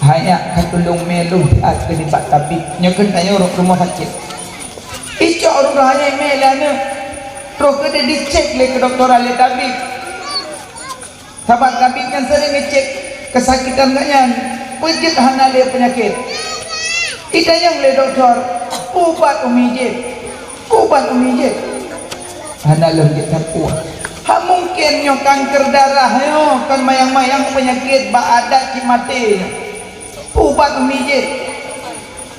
"Hai nyak, katulông mé lôn siat keu nibak tabib." Nyoe kheun tanyoe rumoh sakét. Icok ureueng tuha nyan mé lé aneuk. Troh keudeh dicék lé keudoktoran lé tabib. Sabab tabib nyan seuring ngeucék keusakitan gobnyan, peue jeuet hana lé peunyakét. Itanyong lé dokto, "Ubat Umi jih? Ubat Umi jih?" "Hana lôn jeuet sapeue." Hak mungken nyoe kanker darah nyoe, kon mayang-mayang peunyakét bak adat cit maté nyoe. Ubat umi jih.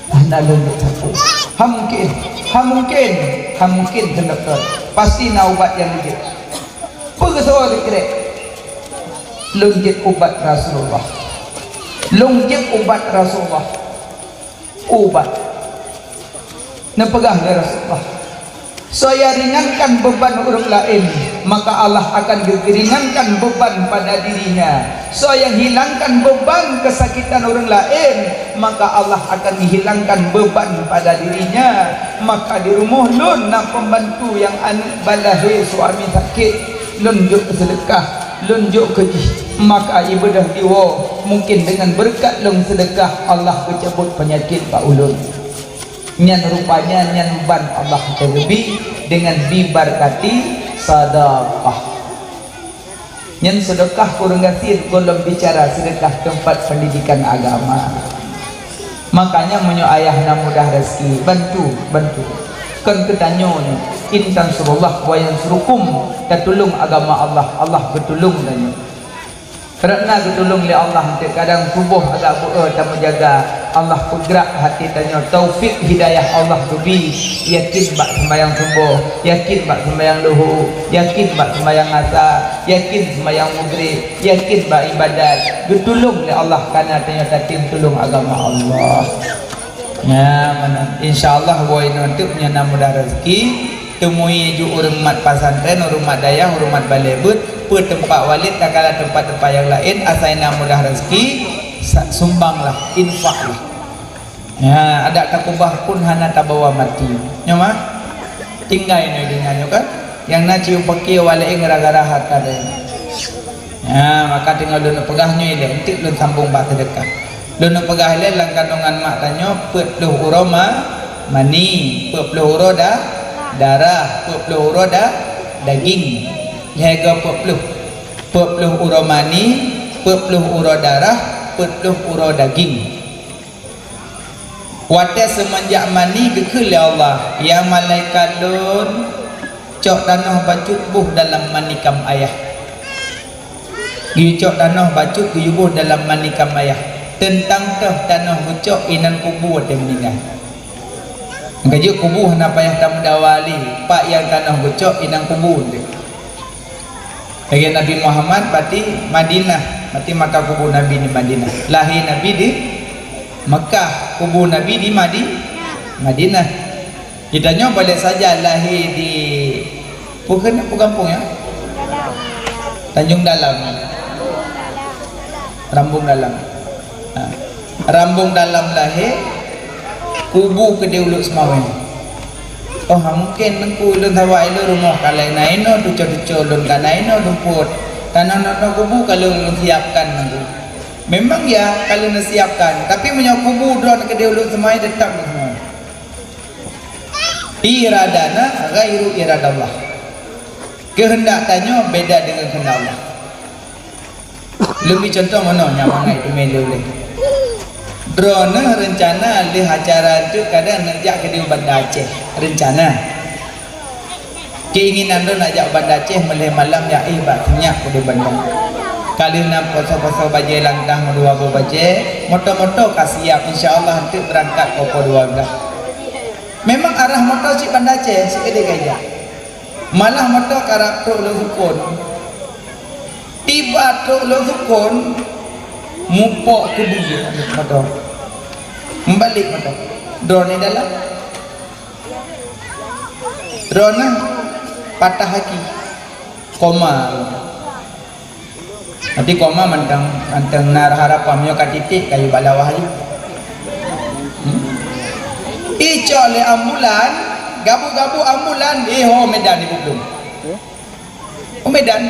Hana lôn jok sapeue. Hak mungken, hak mungken, hak mungken keuneuk. Pasti na ubat nyang jeuet. Peue geusoe sikrek? Lôn jeuet ubat Rasulullah. Lôn jeuet ubat Rasulullah. Ubat. Neupeugah lé Rasulullah, "Soe nyang ringankan beuban ureuëng laén, maka Allah akan geuringankan beuban pada dirinya. Soe nyang hilangkan beuban keusakitan ureuëng laén, maka Allah akan geuhilangkan beuban pada dirinya." Maka di rumoh lôn na pembantu nyang aneuëk balahé suami sakét, lôn jok keu seudeukah, lôn jok keu jih. Maka ibeudôh diwoe, mungken deungon beureukat lôn seudeukah, Allah geucabot peunyakét bak ulôn. Nyan rupanya nyan ban Allah teugeubri deungon bibarkati sadaqah. Nyan seudeukah kureueng gasien gohlom bicara seudeukah teumpat peundidikan agama. Makanya meunyoe ayah na mudah raseuki, bantu, bantu. Kon keu tanyoe nyoe, "In tansurullah wa yansurukum", tatulông agama Allah, Allah geutulông tanyoe. Karena geutulông lé Allah, kadang tuboh agak beu-e tameujaga, Allah peugrak hati tanyoe, taufik hidayah Allah geubri, yakin bak seumayang suboh, yakin bak seumayang luhu, yakin bak seumayang asa, yakin seumayang mugrib, yakin bak ibadat, geutulông lé Allah karena tanyoe tatem tulông agama Allah. Nyan meunan. Insya Allah woe inoe teuk meunyoe na mudah raseuki, teumui ju ureuëng mat pasantren, ureuëng mat dayah, ureuëng mat balée beuet, peue teumpat walét takala teumpat-teumpat nyang laén, asai na mudah raseuki, sa-, sumbanglah, infaklah. Nyan, adak takubah pun hana tabawa mati. Nyoe mah, tinggai nyoe donya nyoe kan. Nyang na cium paké walée gara-gara harta dayah. Ha, maka teungoh lôn peugah nyoe ilée, enteuk lôn sambong bak seudeukah. Lôn peugah ilée lam kandongan mak tanyoe peuet ploh uroe ma-, mani, peuet ploh uroe da-, darah, peuet ploh uroe da-, daging. Lhée goe peuet ploh. Peuet ploh uroe mani, peuet ploh uroe darah, peuet ploh uroe daging. Watée seumeunjak mani geukheun lé Allah, "Ya malaikat lôn, cok tanoh bacut boh dalam manikam ayah." Geuyue cok tanoh bacut geuyue boh dalam manikam ayah. Teuntang toh tanoh geucok inan kubu watée meuninggai. Ka jeuet kubu hana payah tameudawa lé, pat nyang tanoh geucok inan kubu. Lagée Nabi Muhammad bati Madinah, bati maka kubu Nabi di Madinah. Lahé Nabi di Mekah, kubu Nabi di Madi-, Madinah. Geutanyoe boleh saja lahé di, bukon, peue gampông nyan? Tanjong Dalam. Rambong Dalam. Ha. Rambong Dalam lahé, kubu keudeh Uluk Seumawén. Oh, ha, mungken Teungku, ulôn sawa ilôn rumoh ka laén na inoe, tuco-tuco lôn ka na inoe, lumpot. Ka na, na, na kubu ka lôn, lôn siapkan Teungku. Memang ya, ka lôn siapkan. Tapi meunyoe kubu droeneuh keudeh Uluk Seumawén, teutap Uluk Seumawén. Iradana ghairu iradallah. Keuheundak tanyoe beda deungon keuheundak Allah. Lôn bri cuntoh meunoe nyang mangat teumé lé ulée. Droeneuh reuncana lheueh acara nteuk kadang neujak keudeh Banda Aceh. Reuncana. Keinginan droeneuh neujak Banda Aceh meulhée malam jak éh bak Seunyak keudeh Banda. Ka lheueh na poso-poso bajée langkah meudua boh bajée, moto-moto ka siap, insya Allah nteuk beurangkat poh dua belas. Memang arah moto cit Banda Aceh, cit keudeh ka ijak. Malah moto karab trok Lhoksukon. Tiba trok Lhoksukon, mupok keubeue moto. Meubalek moto. Droeneuh dalam. Droeneuh patah aki. Koma. Tapi koma mantong, mantong na harapan, meunyoe ka titik, ka yue bak lawah aju. Hmm? Icok lé ambulan, gabu-gabu ambulan, eh, ho Medan ibu belum. Ho Medan.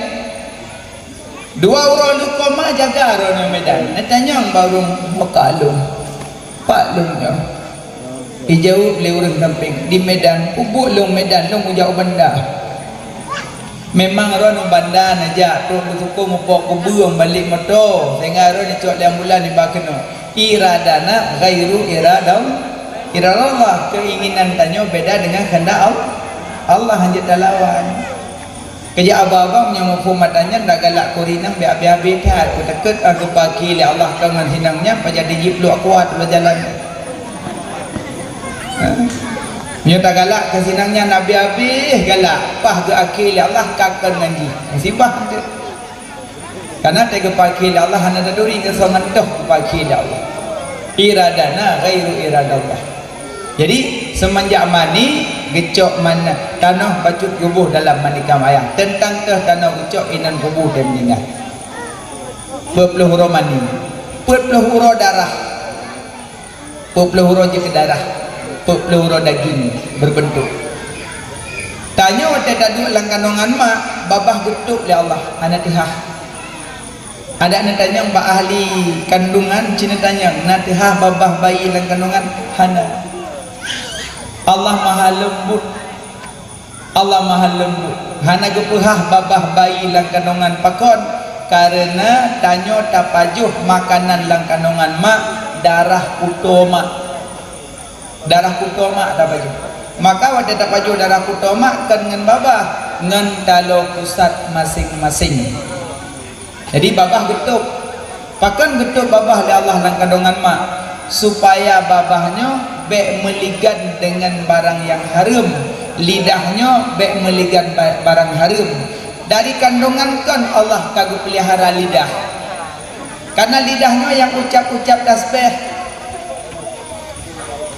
Dua uroe lheueh koma jaga droeneuh Medan. Neutanyong bak ureuëng muka lôn. Pat lôn nyoe. Ijaweueb lé ureuëng sampéng, "Di Medan, peubuet lôn Medan, lôn ujak u Banda." Memang droeneuh u Banda neujak, trok Lhoksukon mupok keubeue, balek moto, sehingga droeneuh icok lé ambulan iba keunoe. Iradana ghairu iradal-, iradallah, keinginan tanyoe beda dengan kehendak Al-, Allah, hanjeuet talawan. Keujak abang-abang nyang muphom mata nyan dak galak keu ureueng inong bèk habéh-habéh that, peutakot, ah, geupeuakhé lé Allah keu ngon si inong nyan, pajan jipluek kuat lom jalan. Ha? Nyoe tagalak keu si inong nyan habéh-habéh galak, paih geuakhé lé Allah ka kon ngon jih. Musibah tu. Karena teugeupeuakhé lé Allah hana taturi, ngon soe ngon toh geupeuakhé lé Allah. Iradana ghairu iradallah. Jadi, seumanjak mani geucok mana tanoh bacut geuboh dalam manikam ayah. Teuntang teuh tanoh geucok inan kubu teuh meuninggai. Peuet ploh uroe mani, peuet ploh uroe darah, peuet ploh uroe jeuet keu darah, peuet ploh uroe daging beureubeuntôk. Tanyoe watèe taduek lam kandongan mak, babah geutôp lé Allah, hana teuhah. Adak neutanyong bak ahli kandungan, ci neutanyong, na teuhah babah bayi lam kandungan? Hana. Allah Maha Leumbut. Allah Maha Leumbut. Hana geupeuhah babah bayi lam kandungan. Pakon? Kareuna tanyoe tapajoh makanan lam kandungan mak, darah kuto mak. Darah kuto mak tapajoh. Maka watèe tapajoh darah kuto mak kon ngon babah, ngon taloe pusat maséng-maséng. Jadi babah geutôp. Pakon geutôp babah lé Allah lam kandongan mak? Supaya babah nyoe bèk meuligan deungon barang nyang hareuem, lidah nyoe bèk meuligan ba-, barang hareuem. Dari kandongan kon Allah ka geupeulihara lidah. Karena lidah nyoe nyang ucap-ucap tasbih.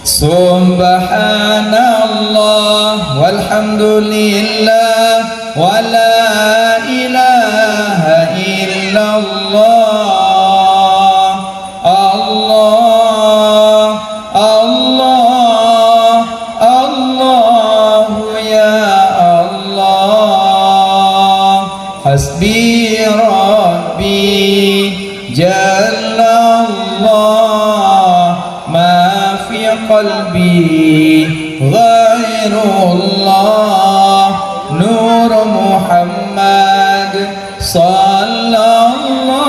Subhanallah walhamdulillah wa la ilaha illallah. Allah, Allah, Allahu ya Allah. Hasbi Rabbi Jallallah, ma fi qalbi ghairullah, Nur Muhammad sallallah,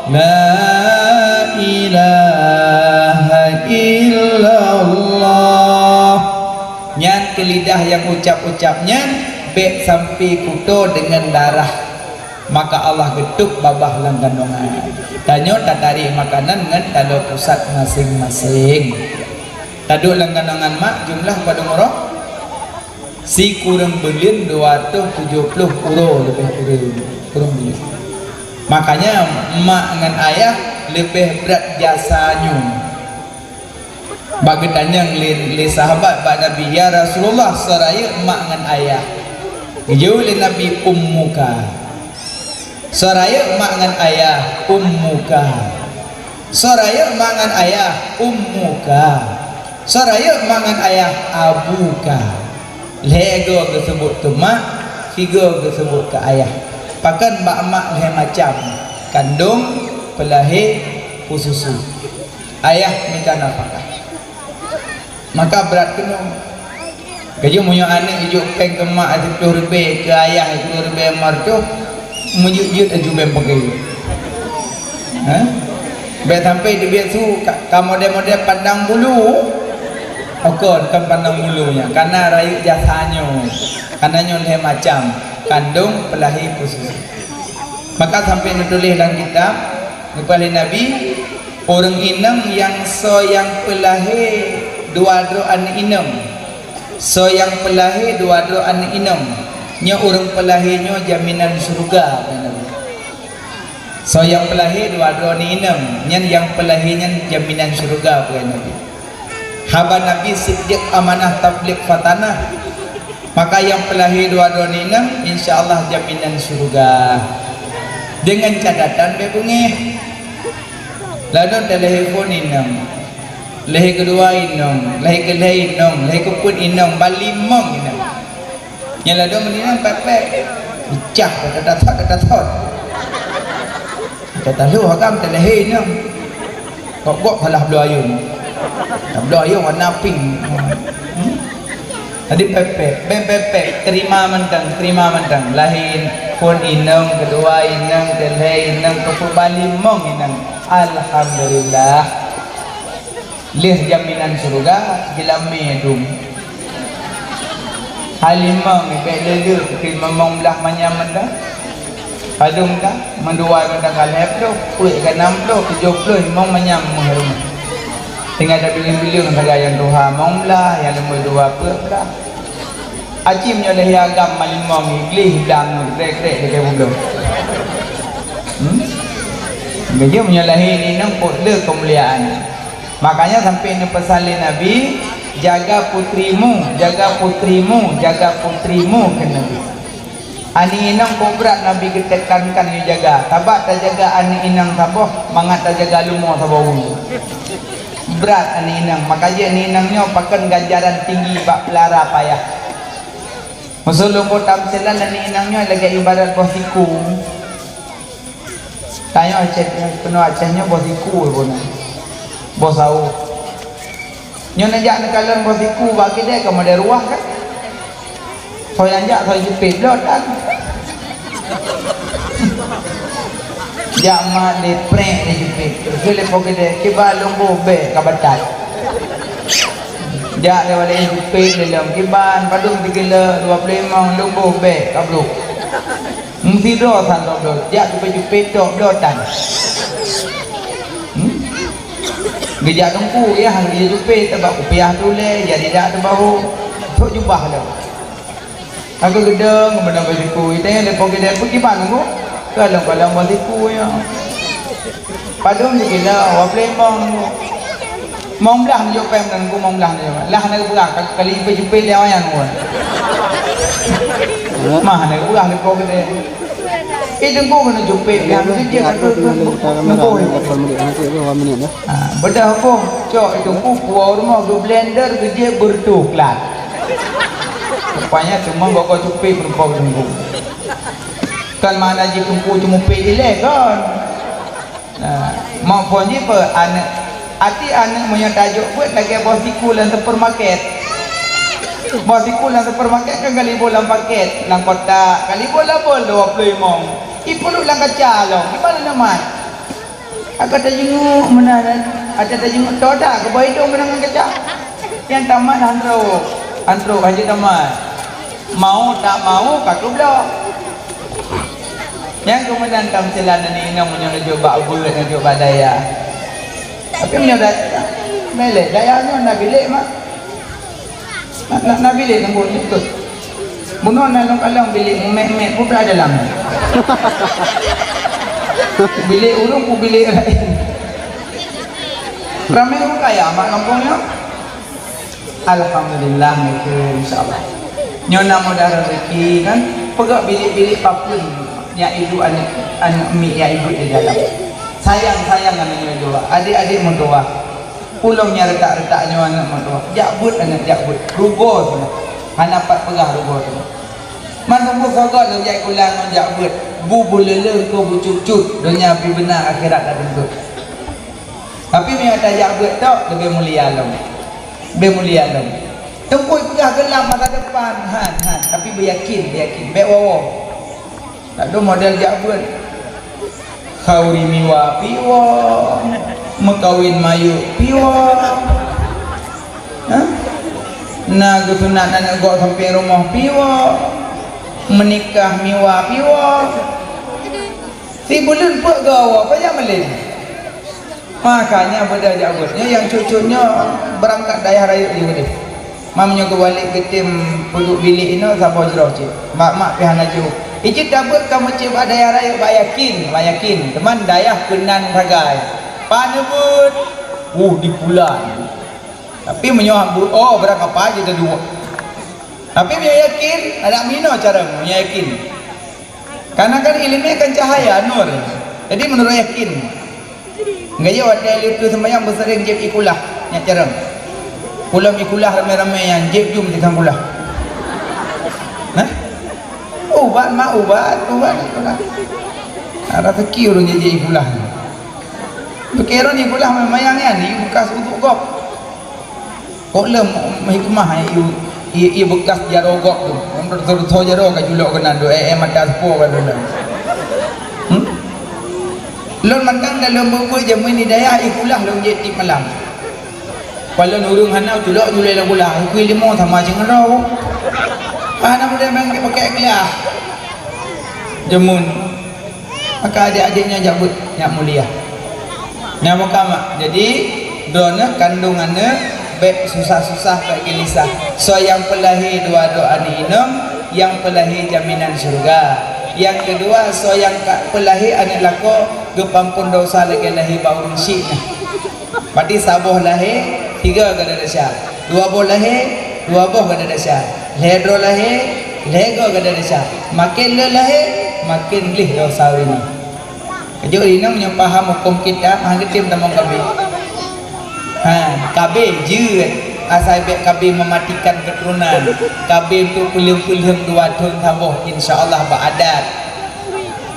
la ilaha illallah. Nyan keu lidah nyang ucap-ucap nyan, bèk sampai kuto deungon darah. Maka Allah geutôp babah lam kandongan. Tanyoe tatarek makanan ngon taloe pusat maséng-maséng. Taduek lam kandongan mak jumlah padum uroe? Sikureueng buleuen dua ratus tujoh ploh uroe leubeh kureueng, kureueng buleuen. Makanya mak ngon ayah leubeh brat jasa nyoe. Bak geutanyong lé, lé sahabat bak Nabi, "Ya Rasulullah, soe rayeuk mak ngon ayah?" Geujaweueb lé Nabi, "Ummuka." Soe rayeuk mak ngon ayah? Ummuka. Soe rayeuk mak ngon ayah? Ummuka. Soe rayeuk mak ngon ayah? Abuka. Lhèe goe geuseubut keu mak, sigoe geuseubut keu ayah. Pakon bak mak lhèe macam, kandong, peulahé, peususu. Ayah mita nafakah. Maka brat keunoe. Keujeuet meunyoe aneuk jijok péng keu mak siplôh ribèe, keu ayah siplôh ribèe lima reutôh, meujeuet-jeuet aju bèe peugi. Ha? Bèk sampai teubiet su ka, ka model-model pandang bulu. Pakon kon pandang bulu nyan, kana rayeuk jasa nyoe. Kana nyoe lhèe macam, kandong, peulahé, peususu. Maka sampai neutuléh lam kitab, geupeugah lé Nabi, ureueng inong nyang soe nyang peulahé dua droe aneuk inong. Soe nyang peulahé dua droe aneuk inong, nyoe ureueng peulahé nyoe jaminan syeuruga, kheun Nabi. Soe nyang peulahé dua droe aneuk inong, nyan nyang peulahé nyan jaminan syeuruga, kheun Nabi. Haba Nabi, siddiq, amanah, tabligh, fatanah. Maka nyang peulahé dua droe aneuk inong, insya Allah jaminan syeuruga. Deungon catatan bèk beungéh. Ladôm talahé phôn inong. Lahé keudua inong, lahé keulhèe inong, lahé keupeuet inong, ban limong inong. Nyang ladôm meunan pèt-pèt. Pecah, kata thot, kata thot. Kata lu agam talahé inong. Kok gok salah bloe ayôn. Bloe ayôn warna pink. Hmm? Jadi pèt-pèt, bèk pèt-pèt, terima mantong, terima mantong. Lahé phôn inong, keudua inong, keulhèe inong, keupeuet ban limong inong. Alhamdulillah. Lheuh jaminan syeuruga, jeulamé dum. Hai limong, ibèk lé-lé, keu limong blah manyam mantong. Padum ka, meudua mantong ka lhèe ploh, peuet ka nam ploh, tujoh ploh, limong manyam meuheureumah. Tinggai tabileueng-bileueng sagai nyang tuha limong blah, nyang leumah dua peuet blah. Aci meunyoe lhèe agam malimong, gleh blang, krek-krek di kayèe bubloe. Hmm? Beujeuet meunyoe lahé inong, peuet le keumuliaan. Makanya sampai neupeusan lé Nabi, "Jaga putrimu, jaga putrimu, jaga putrimu," kheun Nabi. Aneuk inong kok brat Nabi geutekankan geujaga. Sabab tajaga aneuk inong saboh, mangat tajaga leumo saboh ureueng. Brat aneuk inong, maka jih aneuk inong nyoe pakon ganjaran tinggi bak peulara payah. Meusulông boh tamsilan aneuk inong nyoe lagèe ibarat boh siku. Tanyoe Aceh, peunoh Aceh nyoe boh siku pun. Boh sawoh. Nyoe neujak neukalon boh siku bak keudè ka model ruah kan? Soe nyang jak, soe jipét, bloe tan. Jak mat lé prek lé jipét. Keu lé po keudè, kiban lôn boh bèk ka batat. Jak lé walée jipét lé lom, kiban padum sikilo dua ploh limong, lôn boh bèk ka brok. Meusidroe santong bloe, jak jipét-jipét tok bloe tan. Hmm? Geujak teungku, ya, han geujak jipét, teubak kupiah tulèe, jadi dak teubahu. Tok jubah lom. Aku geudong, beuna bak siku. Itanya lé po keudè, peukiban nunggu. Kalon-kalon bak siku, ya. Padum sikilo, dua ploh limong nunggu. Limong blah neujok péng dan ku limong blah neujok. Lah hana geupeugah, ka-, kali jipét-jipét lé awak nyan. Mah hana geupeugah lé po keudè. Eh, teungku keuneuk jipét, ya, meuseujid ka keu, keu, keu, keu. Ah, beudah hukôm, cok, teungku, puwoe rumoh geublender, geujép beureutoh klat. Rupanya cuma bak jipét meurumpok teungku. Kan makna jih teungku cuma pét ilèe, kan? Nah, maupun jih pe aneuk, até aneuk meunyoe tajok beuet lagèe boh siku lam supermarket. Boh siku lam supermarket kan ka libur lam paket, lam kotak, ka libur lam bol dua ploh limong. Ipeuduek lam kaca lom, di mana nama? Aka tajenguk meunan, aka tajenguk todak keu boh idong meunan ngon kaca. Nyang tamat han trok, han trok hana tamat. Mau tak mau ka keubloe. Nyang keumeunang tamsilan aneuk inong meunyoe neujok bak beuet, neujok bak dayah. Tapi meunyoe da-, melek dayah nyoe na bilék mak. Na, na, na bilék lembut ni beutôi. Bunoe na lôn kalon bilék meumet-met peue dalam. Bilék ureueng peue bilék laén. Ramé ureueng kaya mak gampông nyoe. Alhamdulillah, nyoe insya Allah. Nyoe na mudah rezeki kan, peugah bilik-bilik papeuen nyang iduek aneuk, aneuk miet nyang iduek di dalam. Sayang-sayang aneuk nyoe dua, adik-adik meutuah. Ulôn nyang reutak-reutak nyoe aneuk meutuah. Jak beuet aneuk, jak beuet. Rugoe singoh. Hana pat peugah rugoe singoh. Mantong beusoe goe lôn jak sikula ngon jak beuet. Bu beuleuleue ko beucut-cut, donya pih beuna akhirat dak teuntut. Tapi meunyoe tajak beuet tok, leubeh mulia lom. Leubeh mulia lom. Teungku peugah geulam masa depan, han, han. Tapi beuyakin, beuyakin. Bèk woe-woe. Dak dum model jak beuet. Khauri miwa piwoe, meukawen mayuek piwoe. Hah? Na geusunat aneuk gob sampéng rumoh piwoe, meunikah miwa piwoe. Sibuleuen peuet goe woe, pajan malèe. Makanya beudah jak beuet. Nyoe nyang cut-cut nyoe beurangkat dayah rayeuk jih udeh. Meunyoe geubalek geutem peuduek bilék inoe saboh jroh cit. Mak-mak pih hana jiôh. Ijeuet tabeuet ka meucit bak dayah rayeuk bak yakin, bak yakin. Teuma dayah keunan sagai. Pan neubeuet? Uh, di pulan. Tapi meunyoe hana beuet, oh, beurangkat apa jih teuduek. Tapi meunyoe yakin, adak meuinoe cara meunyoe yakin. Karena kan ileumèe kan cahaya, nur. Jadi meunurot yakin. Gaya watèe lheueh keu seumayang beuseuring jieb ie kulah, nyak carông. Ulôn ie kulah ramé-ramé nyan jieb jum di sang kulah. Hah? Ubat mak ubat, ubat ie kulah. Nah, raseuki ureueng jieb ie kulah. Beukeurong ie kulah mayang nyan, ie bekas uduk gob. Kok lom hikmah ie, ie, ie bekas jaroe gob tu. Nyang beutôi-beutôi jaroe ka julok keunan tu, eh, eh, mata seupôt ka tu. Hmm? Lôn mantong dalam buet-buet jameun di dayah, ie kulah lôn jieb tiep malam. Palon ureueng hana culok julok lam kulah, ukui limo sama cungeroe. Aneuk muda main pakai kelah. Jemun. Maka adik-adik nyan jak buet, nyak mulia. Nyan muka mak. Jadi, droeneuh kandong aneuk, bèk susah-susah, bèk geulisah. Soe nyang peulahé dua droe aneuk inong, nyang peulahé jaminan syeuruga. Nyang keudua, soe nyang ka peulahé aneuk lakoe, geupeuampon desya lagèe lahé bak ureueng syik nyan. Berarti saboh lahé, tiga gada desya. Dua boh lahé, dua boh gada desya. Lhèe droe lahé, lhèe goe gada desya. Maken le lahé, maken gleh desya ureueng nyan. Keujeuet inong nyang paham hukôm kitab, hana geutem tamong KB. Ha, KB jeuet. Asai bèk KB mematikan keturunan. KB untuk peulheueng-peulheueng dua thôn saboh, insya Allah bak adat.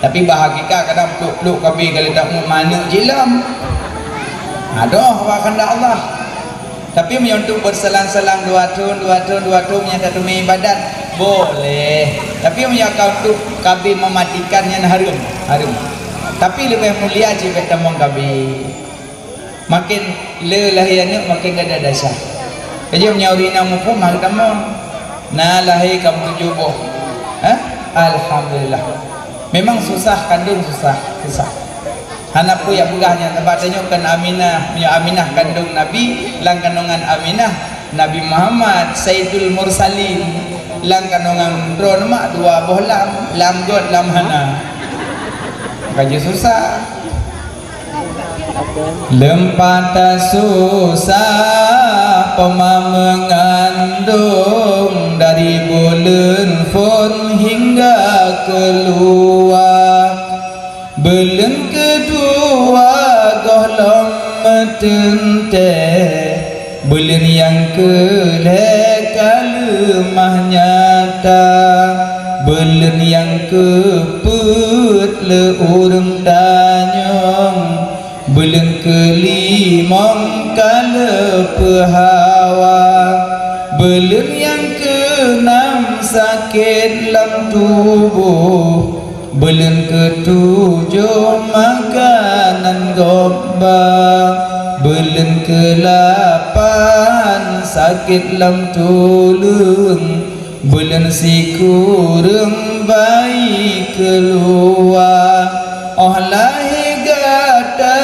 Tapi bak hakikat kadang pluk-pluk KB ka leutak manok jilom. Adoh bak kehendak Allah. Tapi meunyoe untuk berselang-selang dua thôn, dua thôn, dua thôn meunyoe tateumé ibadat, boleh. Tapi meunyoe ka untuk KB mematikan nyan hareuem, hareuem. Tapi leubeh mulia cit bèk tamong KB. Maken le lahé aneuk maken gada desya. Jadi meunyoe ureueng inong muphom, mari tamong. Na lahé ka meutujoh boh. Hah? Alhamdulillah. Memang susah, kandong susah, susah. Hana peue jak peugah nyan, sabab tanyoe kon Aminah. Meunyoe Aminah kandong Nabi, lam kandongan Aminah, Nabi Muhammad, Saidul Mursalin, lam kandongan droeneuh mak dua boh lam, lam göt, lam hana. Ka jeuet susah. Leumpah tasusah poma meungandong, dari buleuen phon hingga keuluwa. Buleuen keudua gohlom meuteuntèe, buleuen nyang keulhèe ka leumah nyata, buleuen nyang keupeuet le ureueng tanyong, buleuen keulimong ka leupeu hawa, buleuen nyang keunam sakét lam tuboh, buleuen keutujoh makanan gob ba, buleuen keulapan sakét lam tuleueng, buleuen sikureueng bayi keuluwa. Óh lahé gata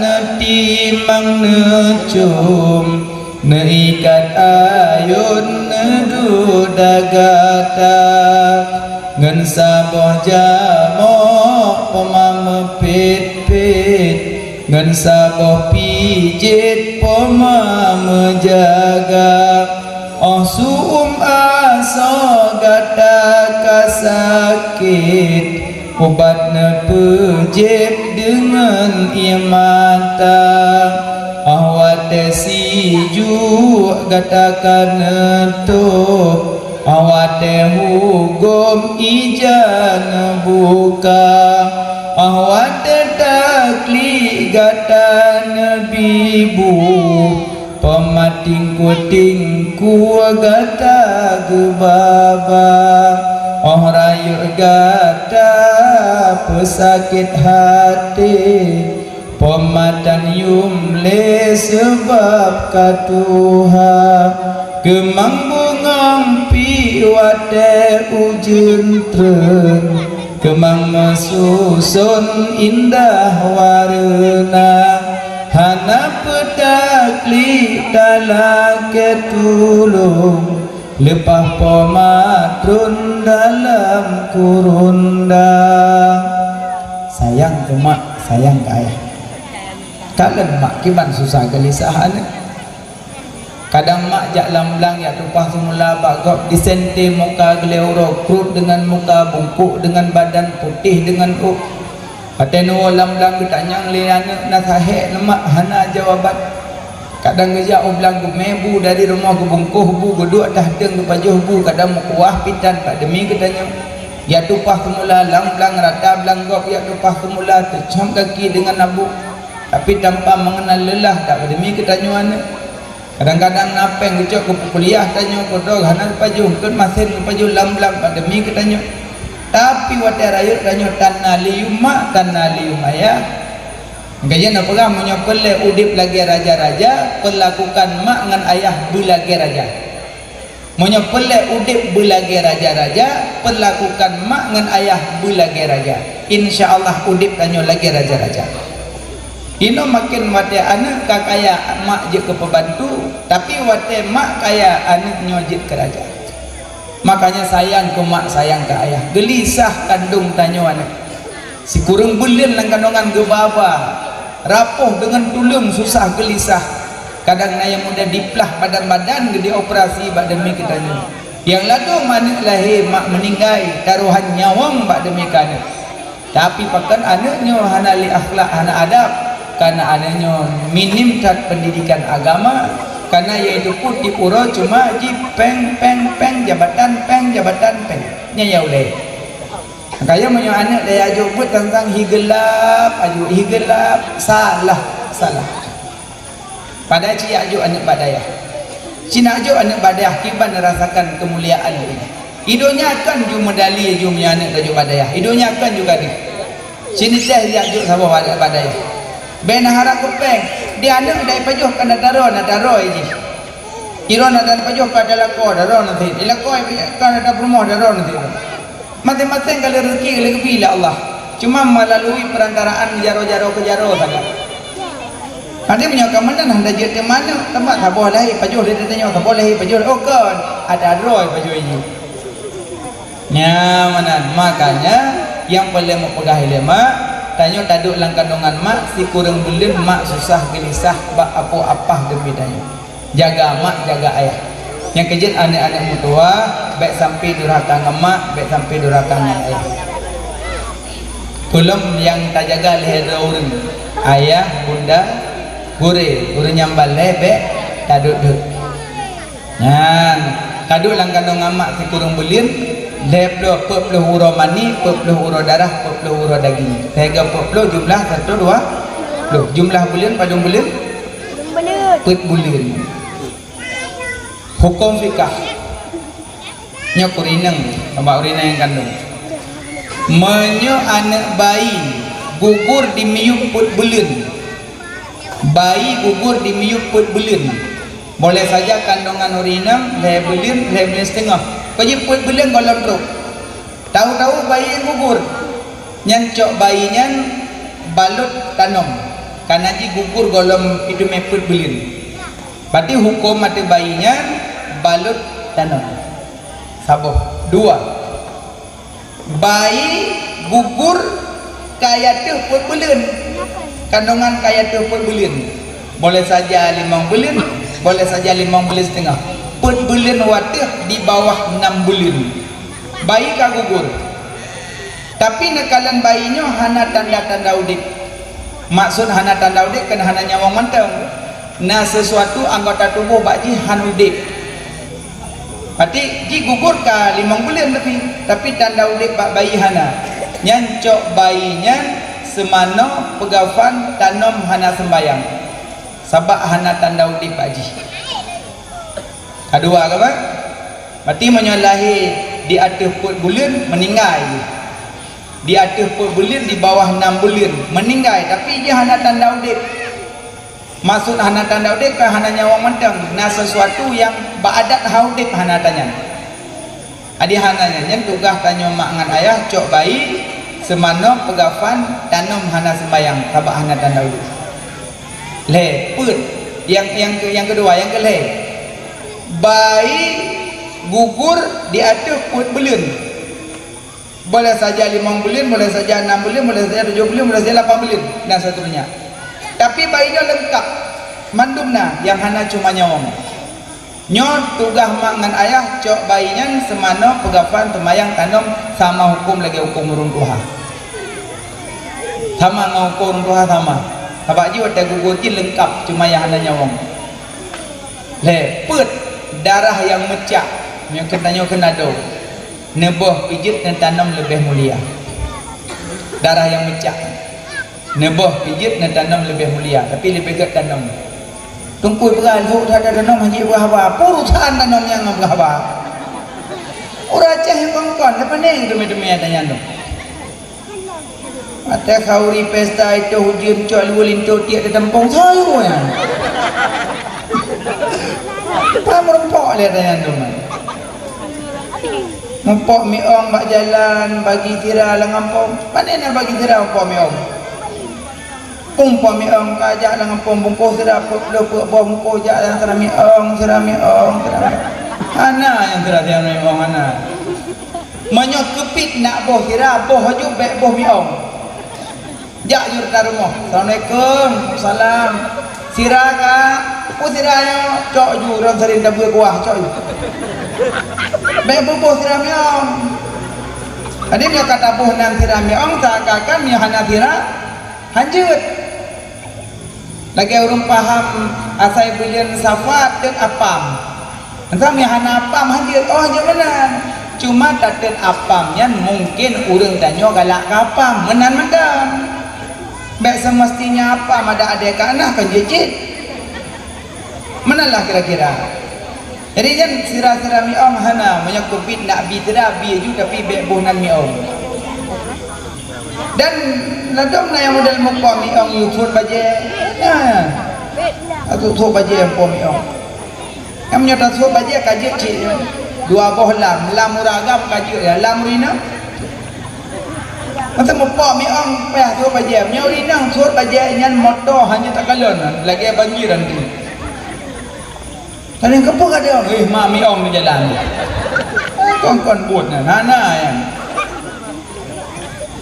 neutimang neucom, neuikat ayôn neuduek gata, ngon saboh jamok poma meupet-pet, ngon saboh pijét poma meujaga. Óh su-uem asoe gata ka sakét, ubat neupeujieb deungon ié mata. Óh watèe sijuek gata ka neutôb, óh watèe hugom ija neubuka, óh watèe taklik gata neubibu, peumating kuting ku gata geubaba, óh rayeuk gata peusakét haté, peumataan yum lé seubab ka tuha. Keumang bungong pih watèe ujeuen treun, keumang meususon indah wareuna. Hana peutaklik talakèe tulông, leupah poma trôn dalam kurunda. Sayang keu mak, sayang keu ayah. Kalon mak kiban susah geulisah aneuk. Kadang mak jak lam blang jak tumpah seumula bak gob, disènté muka geulée uroe, krot deungon muka, bungkôk deungon badan, putéh deungon ôk. Watée neuwoe lam blang geutanyong lé aneuk na sahék neumat hana jawaban. Kadang geujak u blang geumé bu dari rumoh, geubungkôh bu, geuduek ateueh deueng geupajoh bu, kadang meukuah pitan bak demi geutanyoe. Jak tumpah seumula lam blang, rata blang gob jak tumpah seumula, teucok gaki deungon abôk, tapi tanpa mengenal lelah bak demi geutanyoe aneuk. Kadang-kadang na péng geucok keu peukuliah tanyoe, keudroe hana geupajoh, eungkôt masén geupajoh lam blang bak demi geutanyoe. Tapi watée rayeuk tanyoe tan na lé yuem mak, tan na lé yuem ayah. Maka nyan na peugah, meunyoe peureulée udeb lagée raja-raja, peulakukan mak ngon ayah beulagée raja. Meunyoe peureulée udeb beulagée raja-raja, peulakukan mak ngon ayah beulagée raja. Insya Allah udeb tanyoe lagée raja-raja. Inoe maken watée aneuëk ka kaya mak jeuet keu peubantu, tapi watée mak kaya aneuëk nyoe jeuet keu raja. Makanya sayang keu mak, sayang keu ayah. Geulisah kandong tanyoe aneuëk. Sikureueng buleuen lam kandongan geuba-ba, rapoh deungon tuleueng, susah geulisah. Kadang na nyang muda diplah badan-badan, geuh dioperasi bak deumi keu tanyoe. Nyang ladôm aneuëk lahé mak meuninggai, tarohan nyawöng bak deumi keu aneuëk. Tapi pakon aneuëk nyoe hana lé akhlak, hana adab, kana aneuëk nyoe minim that pendidikan agama, kana yaitu put di uroe cuma ji péng, péng, péng, jabatan, péng, jabatan, péng. Nyan ya ulée. Makanya meunyoe aneuëk daya jok buet tantang hi geulab, aju hi geulab, salah, salah. Padahai ci jak jok aneuëk bak dayah. Ci nak jok aneuëk bak dayah kiban rasakan keumuliaan lé. I donya kan ju meudali ju meunyoe aneuëk tajok bak dayah. I donya kan ju gadeuh. Ci niteh jak jok saboh aneuëk bak dayah. Bèk na harap keu péng. Di aneuëk dai pajoh ka na taro, na taro jih. Iron na dan pajoh ka ada lakoe, daro na sit. Di lakoe ka ada peurumoh, daro na sit. Maséng-maséng ka lheueh rezeki lheueh geubri lé Allah. Cuma melalui perantaraan jaro-jaro keu jaro sagai. Nanti meunyoe ka meunan hana jeuet teuma aneuëk, teuma saboh lahé pajoh lé tanyoe, saboh lahé pajoh lé. Oh kon, ada droe pajoh jih. Nyan meunan. Makanya nyang peureulée meupeugah lé mak, tanyoe taduek lam kandongan mak, sikureueng buleuen mak susah geulisah bak apoh apah deumi tanyoe. Jaga mak, jaga ayah. Nyang keujeuet aneuëk-aneuëk meutuwah, bèk sampai durhaka ngon mak, bèk sampai durhaka ngon ayah. Peulom nyang tajaga lhée droe ureuëng, ayah, bunda, gurée, ureuëng nyang balée bèk taduek-duek. Nyan, taduek lam kandongan mak sikureueng buleuen, lhée ploh, peuet ploh uroe mani, peuet ploh uroe darah, peuet ploh uroe daging. Sehingga peuet ploh jumlah satu dua ploh. Jumlah buleuen padum buleuen? Peuet buleuen. Huköm fikah. Nyoe keu ureuëng inong, bak ureuëng inong nyang kandong. Meunyoe aneuëk bayi gugur di miyueb peuet buleuen, bayi gugur di miyueb peuet buleuen, boleh saja kandongan ureuëng inong lhée buleuen, lhée buleuen siteungoh. Kon jih peuet buleuen gohlom trok. Tahu-tahu bayi nyan gugur. Nyan cok bayi nyan balot tanom, kana jih gugur gohlom iteumé peuet buleuen. Berarti huköm ateueh bayi nyan balot tanom. Saboh. Dua, bayi gugur ka ateueh peuet buleuen. Kandongan ka ateueh peuet buleuen. Boleh saja limong buleuen, boleh saja limong buleuen siteungoh. Peuet buleuen wateueh di bawah enam buleuen. Bayi ka gugur. Tapi neukalon bayi nyoe hana tanda-tanda udeb. Maksud hana tanda udeb kan hana nyawöng mantong. Na sesuatu anggota tuboh bak jih han udeb. Berarti jih gugur ka limong buleuen leubeh, tapi tanda udeb bak bayi hana. Nyan cok bayi nyan seumanoe peugafan tanom hana seumbayang. Sabab hana tanda udeb bak jih. Kadua ka, Pak? Berarti meunyoe lahé di ateueh peuet buleuen, meuninggai jih. Di ateueh peuet buleuen, di bawah enam buleuen, meuninggai, tapi jih hana tanda udeb. Maksud hana tanda udeb kan hana nyawöng mantong, na sesuatu nyang bak adat han udeb hana tanyan. Adi hana nyan, nyan tugaih tanyoe mak ngon ayah cok bayi seumanoe peugafan tanom hana seumbayang, sabab hana tanda udeb. Lhée, peuet. Nyang, nyang ke-, nyang keudua, nyang keulhée. Bayi gugur di ateueh peuet buleuen. Boleh saja limong buleuen, boleh saja enam buleuen, boleh saja tujoh buleuen, boleh saja lapan buleuen, dan seterusnya. Tapi bayi nyoe leungkap, mandum na, nyang hana cuma nyawöng. Nyoe tugaih mak ngon ayah cok bayi nyan seumanoe peugafan, seumayang, tanom, sama huköm lagée huköm ureuëng tuha. Sama ngon huköm ureuëng tuha sama. Sabab jih watée gugur jih leungkap, cuma nyang hana nyawöng. Lhée, peuet, darah nyang meucak, nyoe keuh tanyoe keuh na dong. Neuboh pijeuet neutanom leubeh mulia. Darah nyang meucak. Neuboh pijeuet neutanom leubeh mulia, tapi leubeh gét tanom. Teungku Ibrahim, hok that tanom hana jipeugah haba. Peue urusan tanom nyan ngon peugah haba? Ureuëng Aceh nyang kon-kon, na panéng teumé-teumé ata nyan tu. Watée khauri pesta itu ujeuen cok luweue linto tiek di teumpông sayue nyan. Pah meurumpok lé ata nyan tu man. Mupok miong bak jalan, bagi sira lam gampông. Pane na bagi sira mupok miong? Mupok miong ka jak lam gampông, bungkôh sira peuet ploh peuet boh bungkôh jak lam sira miong, sira miong, sira miong. Hana nyang sira, sira miong hana. Meunyoe keubiet nak boh sira, boh laju bék boh miong. Jak ju reuta rumoh. "Assalamualaikum." "Salam." "Sira ka?" "Peue sira nyoe?" "Cok ju, ron sarin tabue kuah, cok ju." Bék buboh sira miong. Jadi meunyoe ka taboh nan sira miong, seakan-akan meunyoe hana sira, hanjeuet. Lagée ureuëng paham asai buleuen Safar teuk apam. Masa meuhana apam hanjeuet, oh, hanjeuet meunan. Cuma tateun apam nyan mungken ureuëng tanyoe galak keu apam, meunan mantong. Bék seumeustinya apam ada adée ka na kon jeuet cit. Meunan lah kira-kira. Jadi nyan sira-sira miong hana, meunyoe keubiet nak bi sira, bi ju tapi bék boh nan miong. Dan ladom na nyang model mupok miong yue sot bajée. Nah, sot-sot bajée mupok miong. Nyang meunyoe tasot bajée ka jeuet cit. Dua boh lam, lam ureuëng agam ka jeuet ya, lam ureuëng inong. Masa mupok miong payah sot bajée. Meunyoe ureuëng inong sot bajée nyan moto hana takalon, lagée banjir nanti. Tanyong keupeue ka deungoe, "Eh, ma miong di jalan." Kon-kon buet nyan, hana nyan.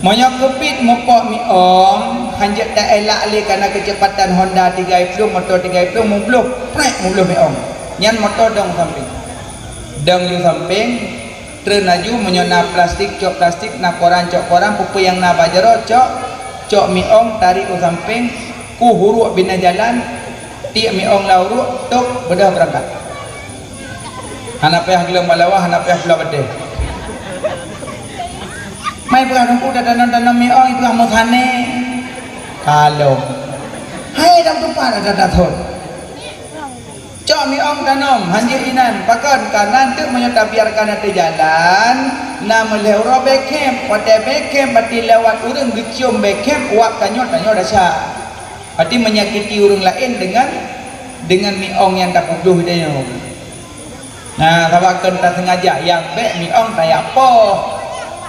Meunyoe keubiet mupok miong, hanjeuet taelak lé kana keucepatan Honda tiga puluh, moto tiga puluh, mubloh, prek, mubloh miong. Nyan moto dong sampéng. Dong ju sampéng, treun laju, meunyoe na plastik, cok plastik, na koran, cok koran, peue-peue nyang na bak jaroe, cok, cok miong, tarék u sampéng, kuh uruek binéh jalan, tiek miong lam uruek, tok, beudôh beurangkat. Hana payah gleueng bak lawa, hana payah pula batée. Mai peugah teungku tatanom-tanom miong, peugah meusané. Kalon. Hai dang tupat ada dathon. Cok miong tanom, hanjeuet inan. Pakon? Karena teuk meunyoe tabiarkan ateueh jalan, na meulhée uroe bèe khém. Watèe bèe khém, berarti lewat ureueng geucium bèe khém, uap tanyoe, tanyoe rasa. Berarti menyakiti ureueng laén dengan, dengan miong nyang tapeubloh tanyoe. Nah, sabab kon tasengaja, nyang bèk miong tajak poh.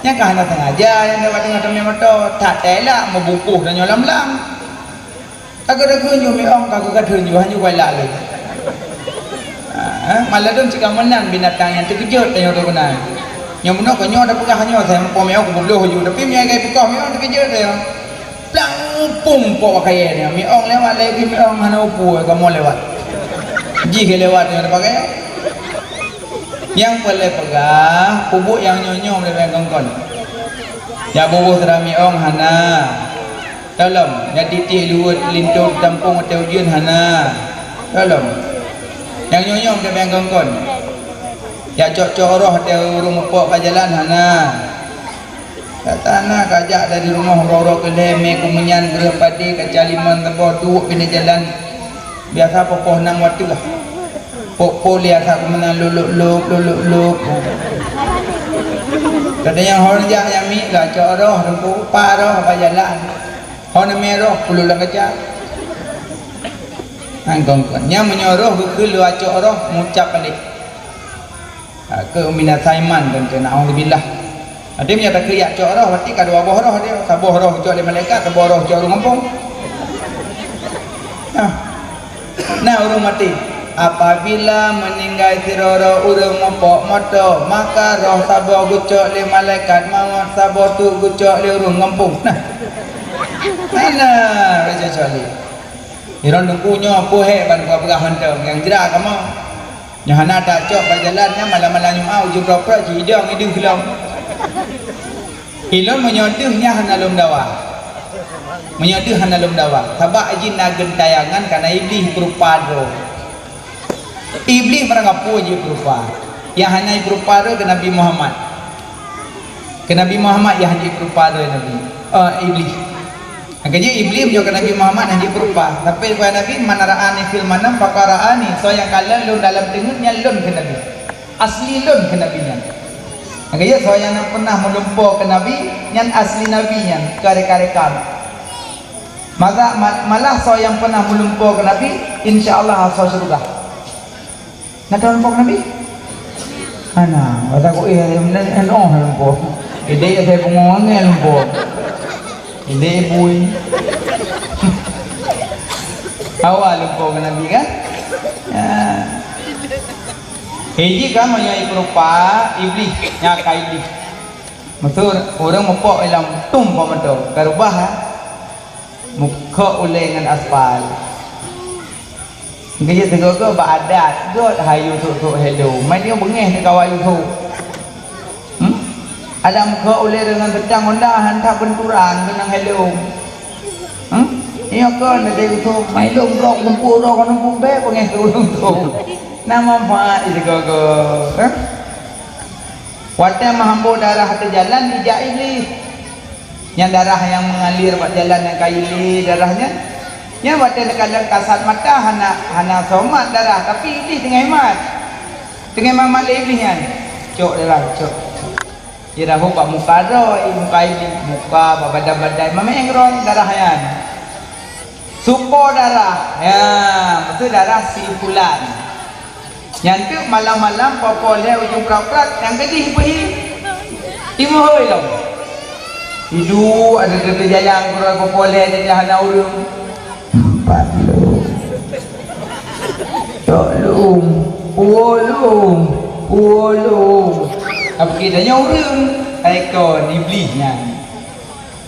Nyang ka hana sengaja, nyang lewat teungoh tamè moto, that taelak meubukoh tanyoe lam blang. Ka geudeungoe nyoe miong, ka geukateun nyoe, hana kuelak lé. Ha, maladôm cit ka meunan binatang nyang teukeujot tanyoe tu keunan. Nyang bunoe keu nyoe tapeugah nyoe, saya muphom miong kupeubloh ju, tapi meunyoe ka ipeukoh miong teukeujot tanyoe. Plang pum pok pakaian nyan. Miong lewat, laju miong hana upue kamoe lewat. Jih lewat nyoe pakaian. Nyang peureulèe peugah, peubuet nyang nyoe-nyoe leubèh kon-kon. Jak buboh sira miong hana. Tolong, jak tiek-tiek luweue linto tampông watèe ujeuen hana. Tolong. Nyang nyoe-nyoe leubèh kon-kon. Jak cok-cok roh watèe ureueng meupok bak jalan hana. Gata na kajak dari rumoh uroe-uroe keu lhèe mè keu meunyan, breueh padé, kaca limong saboh, duek binéh jalan. Biasa poh-poh nam watèe lah. Pok-pok lé asa keu meunan lôk-lôk, lôk-lôk. Gata nyang hon jak nyang miet lah cok roh, teungku, pa roh bak jalan. Hon mè roh, peuleue lam kaca. Nyan kon-kon. Nyan meunyoe roh geukheun lôn cok roh, mucap padé. Ha, keu binasa iman teuntèe, naudzubillah. Jadi meunyoe takriak cok roh, berarti ka dua boh roh dia. Saboh roh cok lé malaikat, saboh roh cok ureueng gampông. Nah. Nah, ureueng maté. Apabila meuninggai sidroe-droe ureueng meupok moto, maka roh saboh geucok lé malaikat mawöt, saboh teuk geucok lé ureueng gampông. Nah. Hana, Raja Saleh. Iron teungku nyoe peue hèk ban peugah-peugah mantong nyang jra kamoe. Nyoe hana tacok bak jalan nyan malam-malam Jumat ujeuen prok-prok jidong ideuh lom. Ilôn meunyoe deuh nyan hana lôn dawa. Meunyoe deuh hana lôn dawa. Sabab jih na geuntayangan kana Iblih peurupa droe. Iblih barangkapeue jih peurupa. Nyang hana jipeurupa droe keu Nabi Muhammad. Keu Nabi Muhammad nyang hana jipeurupa droe Nabi. Eh, Iblih. Nyang keujeuet Iblih meunyoe keu Nabi Muhammad hana jipeurupa. Tapi keu Nabi, "Man ra'ani fil manam faqad ra'ani." Soe nyang kalon lôn dalam teungeut nyan lôn keu Nabi. Asli lôn keu Nabi nyan. Nyang keujeuet soe nyang na pernah meulumpo keu Nabi, nyan asli Nabi nyan, keu reka-reka. Maka ma-, malah soe nyang pernah meulumpo keu Nabi, insya Allah asoe syeuruga. Na kalon lôn po keu Nabi? Hana, masa ku eh, meunan, eh, oh, lumpoe. Idéh saya pungo angén lumpoe. Idéh bui. Awai lumpoe keu Nabi kan? Ya. Hiji ka meunyoe ipeurupa Iblih, nyang ka Iblih. Maksud, ureueng meupok ilam tum pom moto, ka reubah, ha? Mukok ulée ngon aspal. Geujeuet sigoe-goe bak adat, göt hayu sôk-sôk hello. Mai nyoe beungéh teuka wayue sôk. Hmm? Adak mukok ulée deungon seutang Honda, han that benturan keunong hello. Hmm? Nyoe kon na deuh sôk, mai lôn brok kumpul, brok kumpul, bèk beungéh keu ureueng sôk. Na manfaat sigoe-goe. Hah? Watée meuhambo darah teujalan, ijak Iblih. Nyan darah nyang meungalir bak jalan nyang ka ilé darah nyan. Nyan watée neukalon kasat mata hana, hana soe mat darah, tapi Iblih teungoh mat. Teungoh mat lé Iblih nyan. Cok darah, cok. Jirahup bak muka droe, muka Iblih, muka, bak badan-badan, mamèh droe darah nyan. Supo darah. Ya, maksud darah si fulan. Nyan teuk malam-malam popo lhèe ujong prat-prat nyang gadih beuhi. Imeuhôi lom. Iduek ada teujalang keudroe popo lhèe nyan hana ureueng. Empat lom. Tok lom. Dua lom. Dua lom. Tapi kita nyoe ureueng. Hai kon Iblih nyan.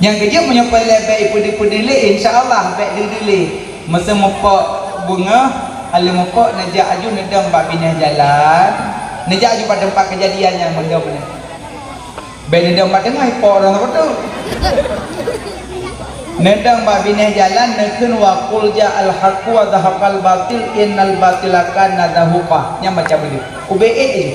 Nyang keujeuet meunyoe peureulèe bèk ipeudeuh-peudeuh lé, insya Allah bèk deuh-deuh lé. Meuseu meupok beungoh, aleuh meupok neujak aju neudong bak binéh jalan, neujak aju bak teumpat keujadian nyang meudong nyan. Bèk neudong bak teungoh, ipok ureueng saboh teuk. Neudong bak binéh jalan neukheun, "Wa qul ja'al haqqu wa zahaqal batil innal batila kana zahuqa." Nyan baca beudeuh. Ubé ék jih.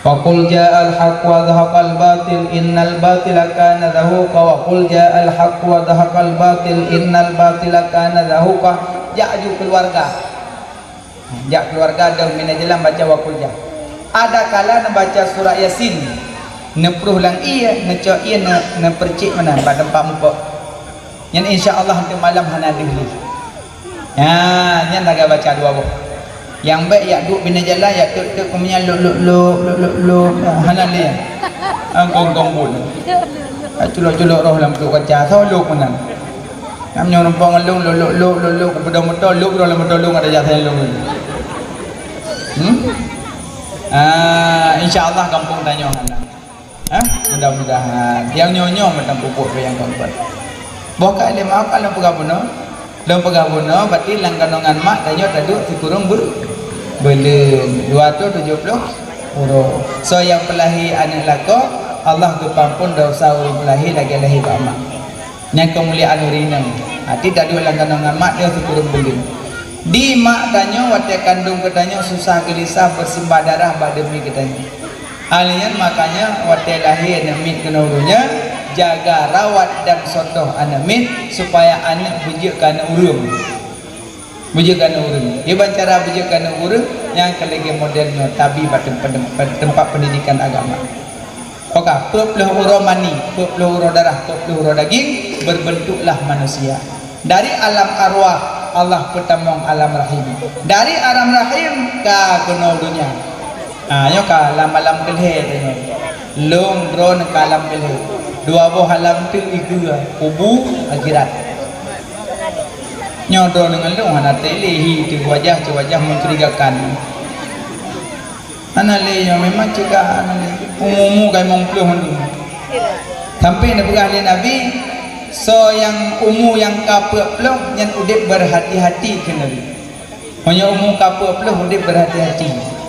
Wa qul ja'al haqqu wa zahaqal batil innal batila kana zahuqa. Wa qul ja'al haqqu wa zahaqal batil innal batila kana zahuqa. Jak aju keuluwarga. Jak keuluwarga dong binéh jalan baca wa qul ja. Ada kala neubaca surat Yasin. Neuprôh lam ié, neucok ié, neu-, neupeurcék meunan bak teumpat mupok. Nyan insya Allah teuk malam hana deuh lé. Nyan, nyan lagèe baca dua boh. Nyang bèk yak duek binéh jalan, yak teuk-teuk keu meunyan lôk, lôk, lôk, lôk, lôk, lôk. Hana lé. Angkong-kong buet. Culok-culok roh lam peuduek kaca, soe lôk meunan. Nyang nyoe rumpok ngon lôn, lôk, lôk, lôk, lôk, lôk, kupeudong moto, lôk, lôk, lôn moto, lôn ada jasa lôn. Hmm? Ah, insya Allah gampông tanyoe hana. Ha? Mudah-mudahan. Nyang nyoe-nyoe mantong pupuk tu nyang keumpat. Boh ka lé maaf ka lôn peugah bunoe. Lôn peugah bunoe, berarti lam kandungan mak tanyoe taduek sikureueng beu-, buleuen, dua ratus tujuh puluh uroe. Soe nyang peulahé aneuk lakoe, Allah geupeuampôn desya ureueng peulahé lagèe lahé bak mak. Nyan keumuliaan ureueng inong. Até taduek lam kandungan mak nyoe sikureueng buleuen. Di mak tanyoe watèe kandong geutanyoe susah geulisah beusimbah darah bak deumi geutanyoe. Hal nyan makanya watèe lahé aneuk miet keunoe donya, jaga rawat dan sotoh aneuk miet supaya aneuk beujeuet keu aneuk ureueng. Beujeuet keu aneuk ureueng. Kiban cara beujeuet keu aneuk ureueng nyang keu lagèe model nyoe tabi bak tem-, tem-, tempat pendidikan agama. Oka, peuet ploh uroe mani, peuet ploh uroe darah, peuet ploh uroe daging, berbentuklah manusia. Dari alam arwah Allah peutamong alam rahim. Dari alam rahim ka keunoe donya. Ha, nyoe ka lam alam keu lhèe tanyoe. Lôn droeneuh ka alam keu lhèe. Dua boh alam teuk ikeue, kubu, akhirat. Nyoe droeneuh ngon lôn hana teuléh hi teuh wajah, wajah mencurigakan. Hana lé nyoe memang cegah hana lé. Umu-umu ka limong ploh mandum. Sampai neupeugah lé Nabi, soe nyang umu nyang ka peuet ploh nyan udép berhati-hati keu Nabi. Meunyoe umu ka peuet ploh udép berhati-hati.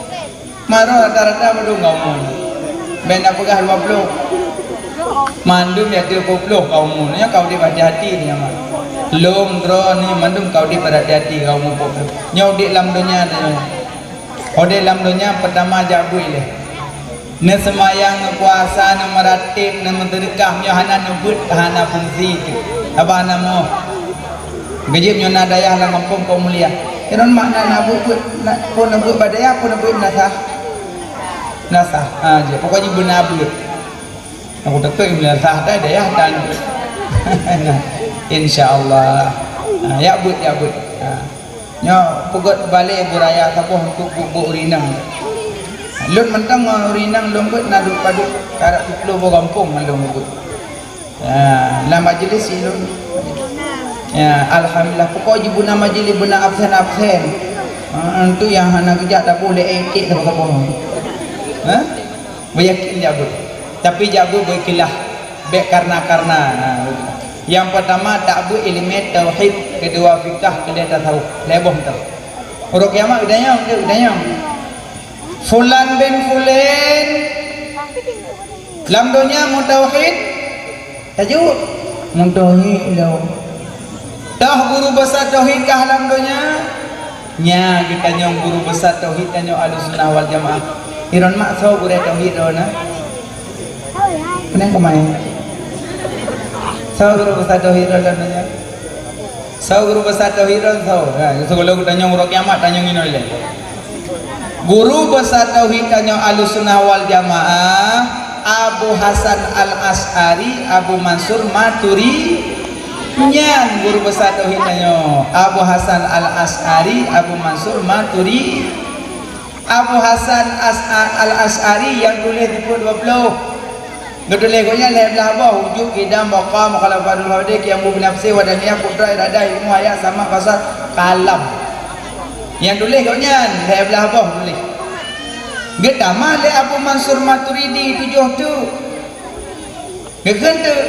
Maroh rata-rata mandum ka umu. Bèk na peugah dua ploh. Mandum ya dua ploh ka umu. Nyoe ka udép hati-hati nyoe. Lôn droeneuh mandum ka udép berhati-hati ka umu peuet ploh. Nyoe udép lam donya nyoe. Udép lam donya peutama jak beuet lé. Neuseumayang, neupuasa, neumeurateb, neumeuseudeukah, meunyoe hana neubeuet, hana fungsi teuh. Haba hana moh. Geujeuet meunyoe na dayah lam gampông kok mulia. Keunan makna na beuet-beuet, na, peue neubeuet bak dayah, peue neubeuet meunasah. Meunasah. Ha, jeuet. Pokoknya beuna beuet. Aku takut meunasah dayah dan insya Allah. Ha, yak beuet, yak beuet. Ha. Nyoe peugöt balè beuraya saboh untuk buet-buet ureueng inong. Lôn mantong ngon ureueng inong lôn beuet na duek padub karab siplôh boh gampông ngon lôn beuet. Ya, lam majlis ilôn. Ya, alhamdulillah. Pokok jih beuna majlis beuna absen-absen. Ha, tu nyang hana geujak taboh lé etik saboh-saboh. Ha? Beuyakin jak beuet. Tapi jak beuet beuikhlas. Bék karna-karna. Ha. Nyang peurtama, tak beuet ileumèe tauhid, keudua fikah, keulhèe tasawuf. Lhèe boh mantong. Uroe kiamat geutanyong, geutanyong. Fulan bin Fulan lam donya meutauhid? Tajaweueb, meutauhid lom. Toh guru besar tauhid kah lam donya? Nya geutanyong guru besar tauhid tanyoe Ahlussunnah wal Jamaah. Iron mak soe gurèe tauhid droe na? Peunah keumae? Soe guru besar tauhid droe lam donya? Soe guru besar tauhid droe soe? Ha, seubulom geutanyong uroe kiamat tanyong inoe lé. Guru besar tauhid tanyoe Ahlussunnah wal Jamaah, Abu Hasan Al-Asy'ari, Abu Mansur Maturi-, nyan guru besar tauhid tanyoe, Abu Hasan Al-Asy'ari, Abu Mansur Maturi-, Abu Hasan As-, Al-Asy'ari nyang tuléh sifeut dua ploh. Geutuléh gobnyan lhèe blah boh, wujud, qidam, baqa, mukhalafatul hawadits, qiyam bi nafsi, wahdaniyah, qudrat, iradah, ilmu, hayat, sama, basar, kalam. Nyang tuléh gobnyan lhèe blah boh tuléh. Geutamah lé Abu Mansur Maturidi tujoh teuk. Geukheun teuk,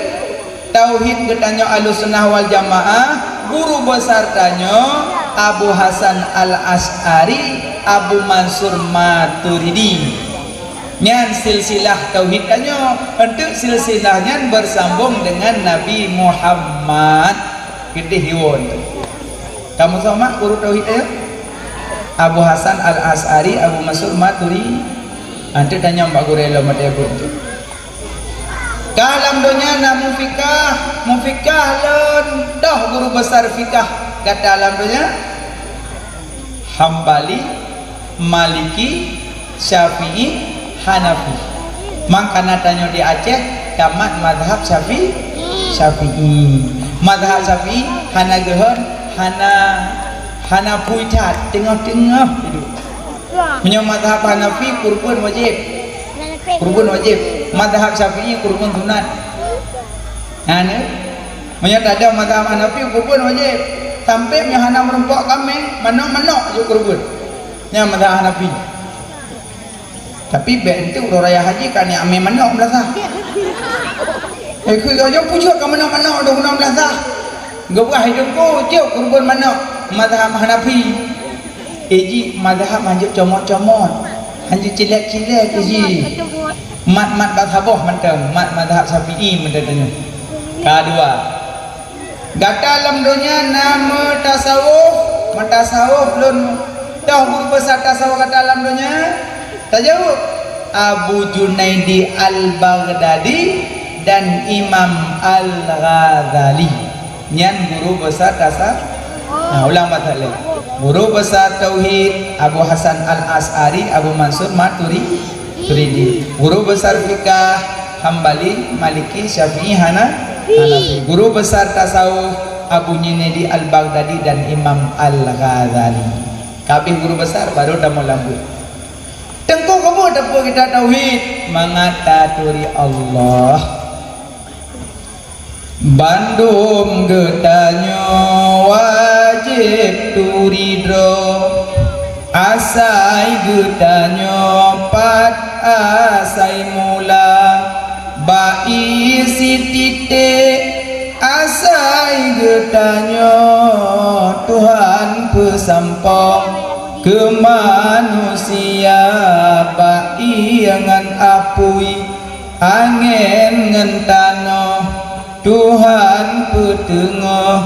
tauhid geutanyoe Ahlussunnah wal Jamaah, guru besar tanyoe Abu Hasan Al-Asy'ari, Abu Mansur Maturidi. Nyan silsilah tauhid tanyoe, enteuk silsilah nyan beusambong deungon Nabi Muhammad. Keudeh hiwon tu. Kamoe soe mak guru tauhid tanyoe? Abu Hasan Al-Asy'ari, Abu Mansur Maturi-, enteuk tanyong bak gurèe lom watèe buet tu. Ka lam donya na mufikah, mufikah lôn, toh guru besar fikah gata lam donya? Hambali, Maliki, Syafi'i, Hanafi. Mangkana tanyoe di Aceh, tamat mazhab Syafi-, Syafi'i. Mazhab Syafi'i hana geuhon, hana, hana pui that, teungoh-teungoh hidup. Meunyoe mazhab Hanafi, kurban wajéb. Kurban wajéb. Mazhab Syafi'i, kurban sunat. Nah, ni. Meunyoe tadong mazhab Hanafi, kurban wajéb. Sampai meunyoe hana meurumpok kaméng, manok-manok jeuet kurban. Nyan mazhab Hanafi. Tapi bèk enteuk uroe raya haji ka niat mé manok meulasah. Eh, keu geutanyoe pucuk ka manok-manok dong na meulasah. Geupeugah idong ko jeuet kurban manok mazhab Hanafi. Eh, ji mazhab hanjeuet comot-comot, hanjeuet cilek-cilek, eh, ji. Mat-mat bak saboh mantong, mat mazhab Syafi'i mantong tanyoe. Ka dua. Gata lam donya na meutasawuf, meutasawuf lôn, toh guru besar tasawuf gata lam donya? Tajaweueb, Abu Junaidi Al-Baghdadi dan Imam Al-Ghazali. Nyan guru besar tasa-, nah, ulang bak that lé. Guru besar tauhid, Abu Hasan Al-Asy'ari, Abu Mansur Maturi-, Turidi. Guru besar fikah, Hambali, Maliki, Syafi'i, Hana-, Hanafi. Guru besar tasawuf, Abu Junaidi Al-Baghdadi dan Imam Al-Ghazali. Ka abéh guru besar, baru tamong lam buet. Teungku keupeue tapeuet kita tauhid? Mangat taturi Allah. Bandum geutanyoe wajéb turi droe, asai geutanyoe pat asai mula, bak ié sititék asai geutanyoe Tuhan peusampoe keu manusia bak ié ngon apui. Angén ngon tanoh Tuhan peuteungoh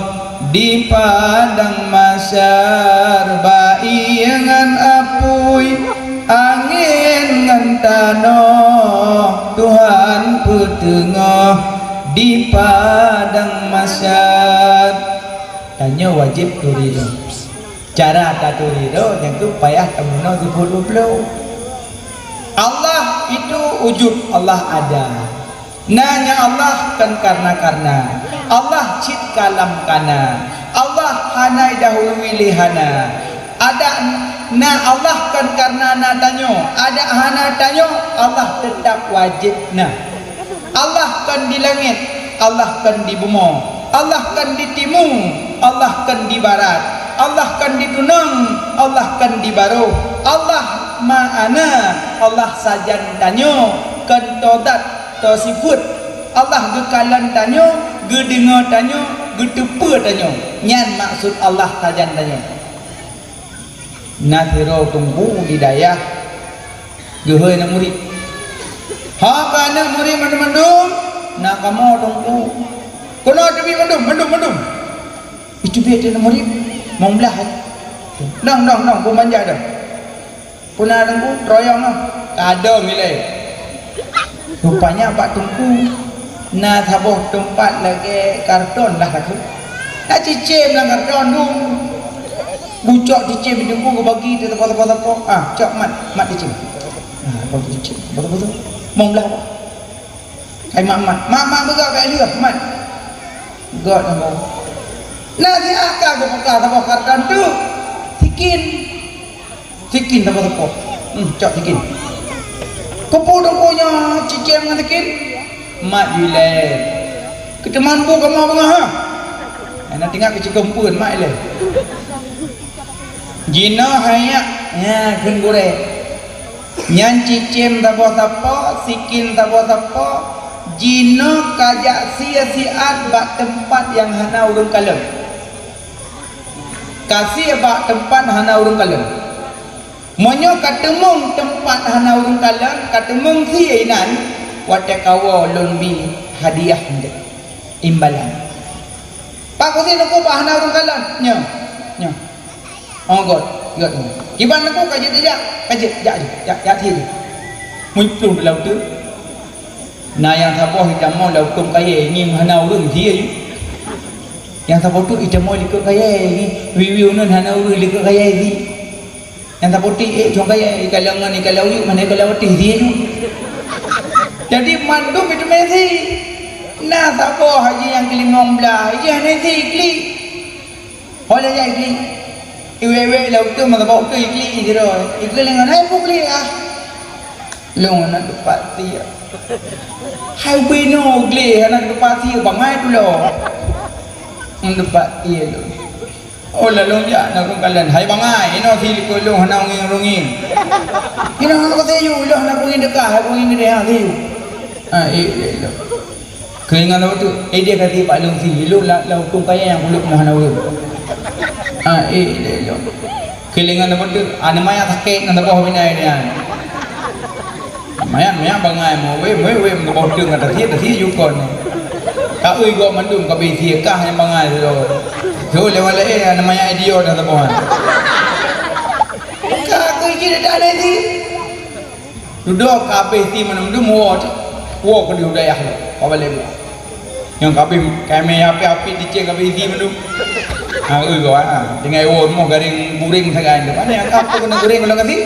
di padang mahsyar, bak ié ngon apui. Angén ngon tanoh Tuhan peuteungoh di padang mahsyar. Tanyoe wajéb turi droe. Cara taturi droe nyang keuh payah tameurunoe geupeuet-peuet. Allah itu wujud, Allah ada. Na nyan Allah kon karena-karena. Allah cit ka lam kana. Allah hana idahului lé hana. Ada, Na Allah kon kareuna na tanyoe, adak hana tanyoe, Allah teutab wajéb na. Allah kon di langét, Allah kon di bumoe, Allah kon di timu, Allah kon di barat, Allah kon di tunong, Allah kon di barôh, Allah ma'ana, Allah sajan tanyoe, kon todat, tosifeuet. Allah geukalon tanyoe, geudeungoe tanyoe, geuteupeue tanyoe. Nyan maksud Allah sajan tanyoe. Na sidroe teungku di dayah geuhôi aneuk murit. "Ho keu aneuk murit mandum-mandum, na kamoe teungku. Keunoe teubiet mandum, mandum, mandum." Iteubiet aneuk murit, mong blah. "Nong, nong, nong, peumanja dong." "Peue na teungku?" "Troyong nyoe." Ka dong ilée. Rupanya bak teungku na saboh teumpat lagée karton lah takheun. Na cicém lam karton tu. Bucok cicém teungku geubagi teuh sapo-sapo. Ah, cok mat, mat cicém. Ah, bagi cicém. Beutôi-beutôi. Mong blah bah. Kai mat-mat. Mat-mat beugok kai lheueh, mat. Gok teungku. Na siat ka geubuka saboh karton tu. Sikin. Sikin sapo-sapo. Hmm, cok sikin. Keupeue teungku nyoe cicém ngon sikin? Mat ilée. Keu teuma bu kamoe beungoh ha? Hana teuingat keu cikeumpun mat ilée. Jinoe hayak, nya kheun gurée. Nyan cicém sapo-sapo, sikin sapo-sapo, jinoe ka jak sie siat bak teumpat nyang hana ureuëng kalon. Ka sie bak teumpat hana ureuëng kalon. Meunyoe ka teumeung teumpat hana ureuëng kalon, ka teumeung sie inan, watée kawoe lôn bi hadiah eunteuk imbalan. Pak Kusin uku bah hana ureuëng kalon. Nyoe. Nyoe. Oh, göt. Göt. Kiban uku ka jeuet jak. Ka jeuet. Jak, jak, jak, jak sie. Muncul di laôt tu. Na nyang saboh itamong lam utông kayée, ngieng hana ureuëng sie. Nyang saboh tu itamong likot kayée, ngieng wiwi uneun hana ureuëng likot kayée sie. Nyang saboh tu, eh, cong kayée, ikalon ngon ikalon uyuek, mana ikalon watée sie tu. Jadi, mandum itu mesi. Na saboh haji nyang keulimong blah, haji hana sie klik. Ho lheueh jak iklik. Iwék-wék lam utông, masa bak utông iklik sidroe. Iklik ngon hai puklik ah. Lôn hana teupat sie. Hai binoe gleh hana teupat sie bangai tulông. Hana teupat sie lôn. Oh, lalong jak na ureuëng kalon. Hai bangai, inoe sie likot lôn hana ngieng-ngieng. Inoe hana teupat sie, lôn hana ngieng deukah, hana ngieng deukah sie. Ah, eh, eh, lôn. Keuingat lom tu, eh, dia kata bak lôn sie, lôn la-, lam utông kayée nyang kulok moh hana ureuëng. Ah, eh, dia lom. Keuingat lom tu, aneuk manyak sakét nan saboh binai dia. Manyak, manyak bangai moh, weh, weh, weh, meuboh teung kata sie, kata sie jukon. Ka ui gok mandum ka bisi kah nyang bangai tu. Tu lewat laén aneuk manyak idiot nan saboh. Ka aku iji dah dah si. Dudoe ka abéh sie mandum-dum woe cit. Woe keudeh u dayah lom, ka balek buet. Nyang ka abéh kaméng api-api ticeng ka abéh sie mandum. Ha, eu, kawan, ha. Tinggai woe rumoh garéng guréng sagai tu. Ada nyang ka apa kena guréng kalau kasi?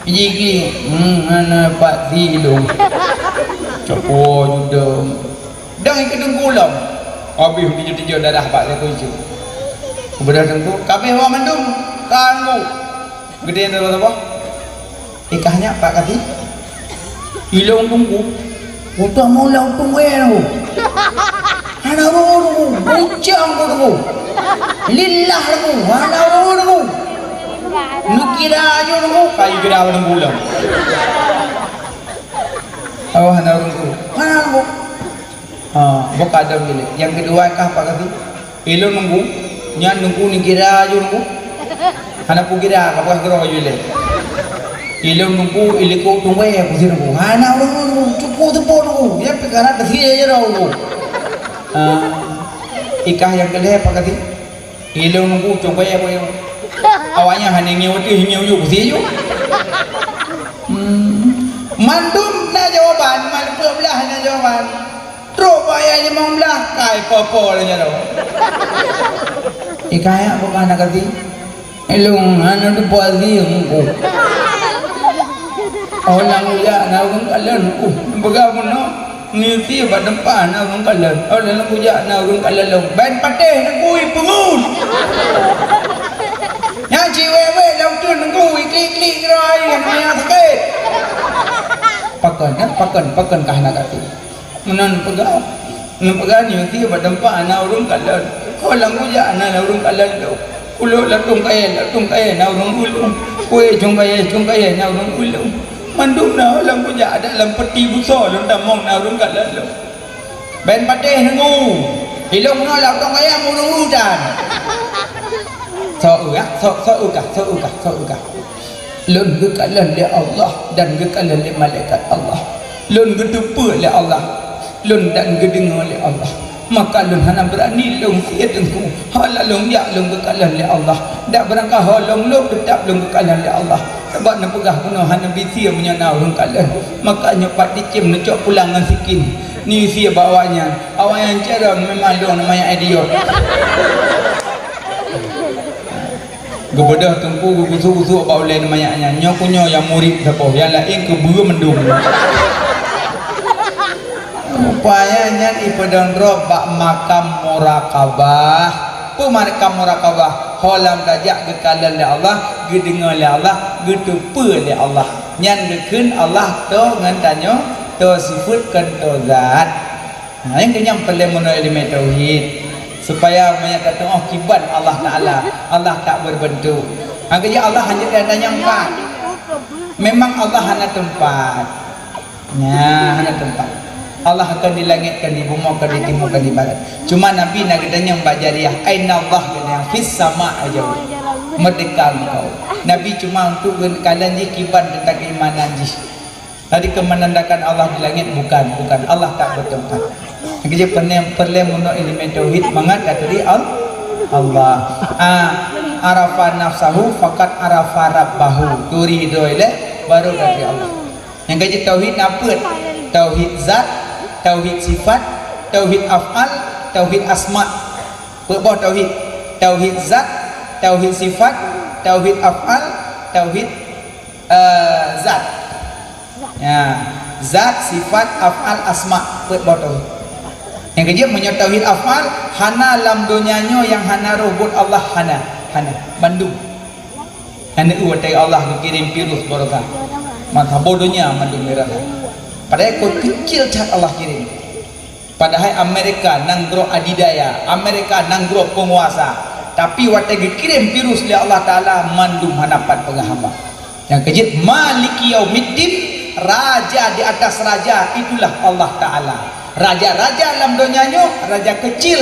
Jigi, hmm, mana pak sie dong. Cok woe judong. Dang ikeu teungku lom. Abéh tijeu-tijeu darah bak lakoe jih. Keubeudah teungku, ka abéh woe mandum. Ka anggu. Geude nyoe saboh. Ikah nyak pak kasi. Ilong teungku. Utang mula utang wéh teungku. Hana ureuëng teungku. Bujang ku teungku. Lillah teungku. Hana ureuëng teungku. Nukira aja teungku. Kayu kira teungku lah. Oh, hana ureuëng teungku. Hana teungku. Ha, boh ka dong jilek. Nyang keudua kah pak kasi. Ilôn nunggu, nyan nunggu ni gira aju nunggu. Hana ku gira, ka peugah keudroe aju ilée. Ilôn nunggu, ilikot tunggai, aku si nunggu. Hana ureuëng nunggu, cukup teupot nunggu. Ya, peukarat dah sie aja dah nunggu. Ah, ikah nyang keulhée apa kati? Ilôn nunggu, tunggai apa yang? Awaknya hana ngiu teuh, ngiu yuk si yuk. Hmm. Mandum na jawaban, mandum blah na jawaban. Trok bak ayah limong blah, kai popo lé nyoe. Ikah nyak bukan anak kati. Ilong hana teupuasi engku. Orang ujak na ureuëng kalon ku. Peugah bunoe, ngisi bak teumpat na ureuëng kalon. Orang ujak na ureuëng kalon long. Ban patéh na kui peungun. Nyan ci wéwé lam tu Pakon, pakon, pakon kah na kaki. Meunan peugah, meunan peugah nyoe sie bak teumpat na ureuëng kalon. Ho lam kujak na ureuëng kalon lôn. Ulôn latông kayée, latông kayée na ureuëng ulông. Kueh cong kayée, cong kayée na ureuëng ulông. Mandum na ho lam kujak, adak lam peuti busoe lôn tamong na ureuëng kalon lôn. Ben patéh neungu. Ilông nyoe latông kayée ureuëng udan. Sok udah, sok, sok udah, sok udah, sok udah. Lôn geukalon lé Allah dan geukalon lé malaikat Allah. Lôn geuteupeue lé Allah, lôn dan geudeungoe lé Allah. Maka lôn hana beurani lôn sie teungku. Ho lalông jak lôn geukalon lé Allah. Dak beurangkat ho lôn lôn teutap lôn geukalon lé Allah. Sabab neupeugah bunoe hana bisi meunyoe na ureuëng kalon. Maka nyoe pat dicém neucok pulang ngon sikin. Ni sie bak awaknyan. Awaknyan carông memang lôn manyak idiot. Geubeudôh teungku geugusu-gusu bak ulée manyak nyan. Nyoe kunyoe nyang murit saboh, nyang laén keubeue mendung. Rupanya nyan ipeudong droe bak makam murakabah. Peue makam murakabah? Ho lam tajak geukalon lé Allah, geudeungoe lé Allah, geuteupeue lé Allah. Nyan geukheun Allah toe ngon tanyoe, toe sifeuet kon toe zat. Nah, nyang keunyan peureulée meunoe ileumé tauhid, supaya meunyoe tateuoh kiban Allah Taala, Allah tak berbentuk. Nyang keujeuet Allah hana ada teumpat. Memang Allah hana teumpat. Nah, hana teumpat. Allah akan di langét, kan di bumoe, kan di timu, kan di barat. Cuma Nabi na geutanyong bak jariah, "Aina Allah?" Geutanyong, "Fis sama," aja. Merdeka engkau. Nabi cuma untuk geukalon jih kiban teuntang keimanan jih. Tadi keu menandakan Allah di langit? Bukan, bukan. Allah tak bertempat. Keujeuet peureulée, peureulée meunoe ileumé tauhid mangat ka turi Al-, Allah. Ah, arafa nafsahu faqad arafa rabbahu. Turi droe lé, baru ka turi Allah. Nyang keujeuet tauhid na peuet? Tauhid zat, tauhid sifat, tauhid af'al, tauhid asma. Peuet boh tauhid. Tauhid zat, tauhid sifat, tauhid af'al, tauhid eh, zat. Ya, zat, sifat, af'al, asma, peuet boh tauhid. Nyang keujeuet meunyoe tauhid af'al, hana lam donya nyoe nyang hana roh buet Allah, hana, hana, bandum. Hana watée Allah geukirém virus baroka. Maka boh donya mandum mirasa. Padahai kon keucil that Allah kirém. Padahai Amerika nanggroe adidaya, Amerika nanggroe peunguasa. Tapi watée geukirém virus lé Allah Taala, mandum hana pat peugah haba. Nyang keujeuet, Maliki Yaumiddin, raja di atas raja, itulah Allah Taala. Raja-raja lam donya nyoe, raja keucil,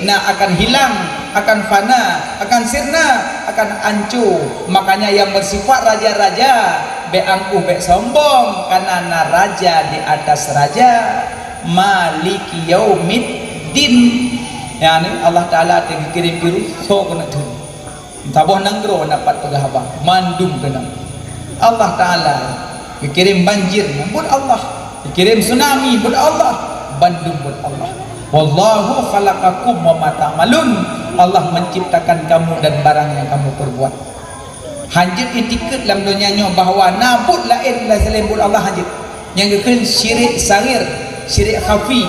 na akan hilang, akan fana, akan sirna, akan anco. Makanya nyang beusifat raja-raja, bék angkuh, bék sombong, kareuna na raja di atas raja. Maliki Yaumiddin. Yakni Allah Taala teuh geukirém virus, soe keuneuk thon. Saboh nanggroe na pat peugah haba, mandum keuneuk. Allah Taala geukirém banjir, buet Allah. Geukirém tsunami, buet Allah. Bandum buet Allah. "Wallahu khalaqakum wa ma ta'malun." Allah menciptakan kamu dan barang yang kamu perbuat. Hanjeuet itikeuet lam donya nyoe bahwa na buet laén selain buet Allah, hanjeuet. Nyang geukheun syirik saghir, syirik khafi.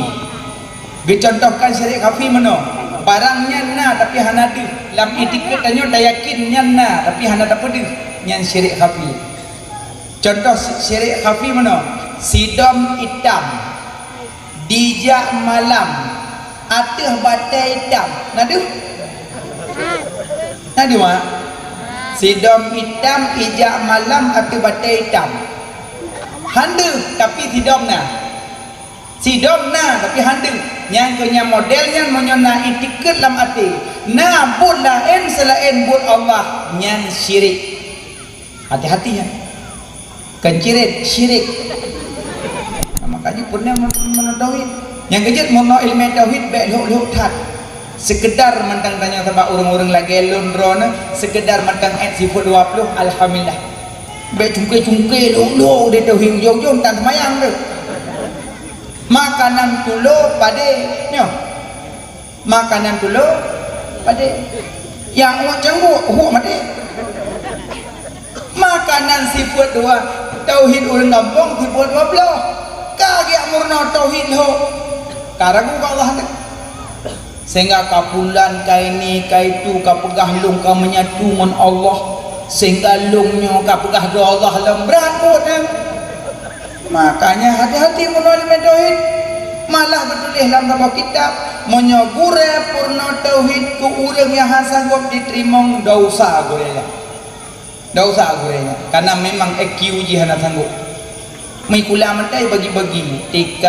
Geucontohkan syirik khafi meunoe, barang nyan na tapi hana deuh. Lam itikeuet tanyoe tayakin nyan na tapi hana tapeudeuh, nyan syirik khafi. Contoh syirik khafi meunoe, sidom itam. Dijak malam, ateueh batée itam. Na deuh? Na deuh, mak? Sidom itam ijak malam ateueh batée itam. Han deuh, tapi sidom na. Sidom na, tapi han deuh. Nyang keu nyan model nyan meunyoe na itikeuet lam até, na buet laén seulaén buet Allah, nyan syirik. Hati-hati nyan. Keunciret syirik. Nah, makanya pernah men-, meunoe tauhid. Nyang keujeuet meunoe ileumé tauhid bék lhok-lhok that. Sekedar mantong tanyoe sabab ureuëng-ureuëng lagée lôn droeneuh, sekedar mantong ayat sifeuet dua puluh, alhamdulillah. Bék cungke-cungke lhok-lhok di tauhid, ujong-ujong tan seumayang teuh. Makanan tulo padé nyoe. Makanan tulo padé. Nyang ueh cangguek, ueh maté. Makanan sifeuet dua, tauhid ureuëng gampông sifeuet dua ploh. Ka geujak meurunoe tauhid lhok. Ka ragu bak Allah teuh. Sehingga ka pulan, ka ini, ka itu, ka peugah lôn ka menyatu ngon Allah. Sehingga lôn nyoe ka peugah droe Allah lom brat buet nyan. Makanya hati-hati meunyoe ileumèe tauhid. Malah geutuléh lam saboh kitab, meunyoe gurèe peurunoe tauhid keu ureueng nyang hana sanggob jiteurimong, dosa gurèe nyan. Dosa gurèe nyan. Karena memang I Q jih hana sanggob. Meuikula meutai bagi-bagi. T K,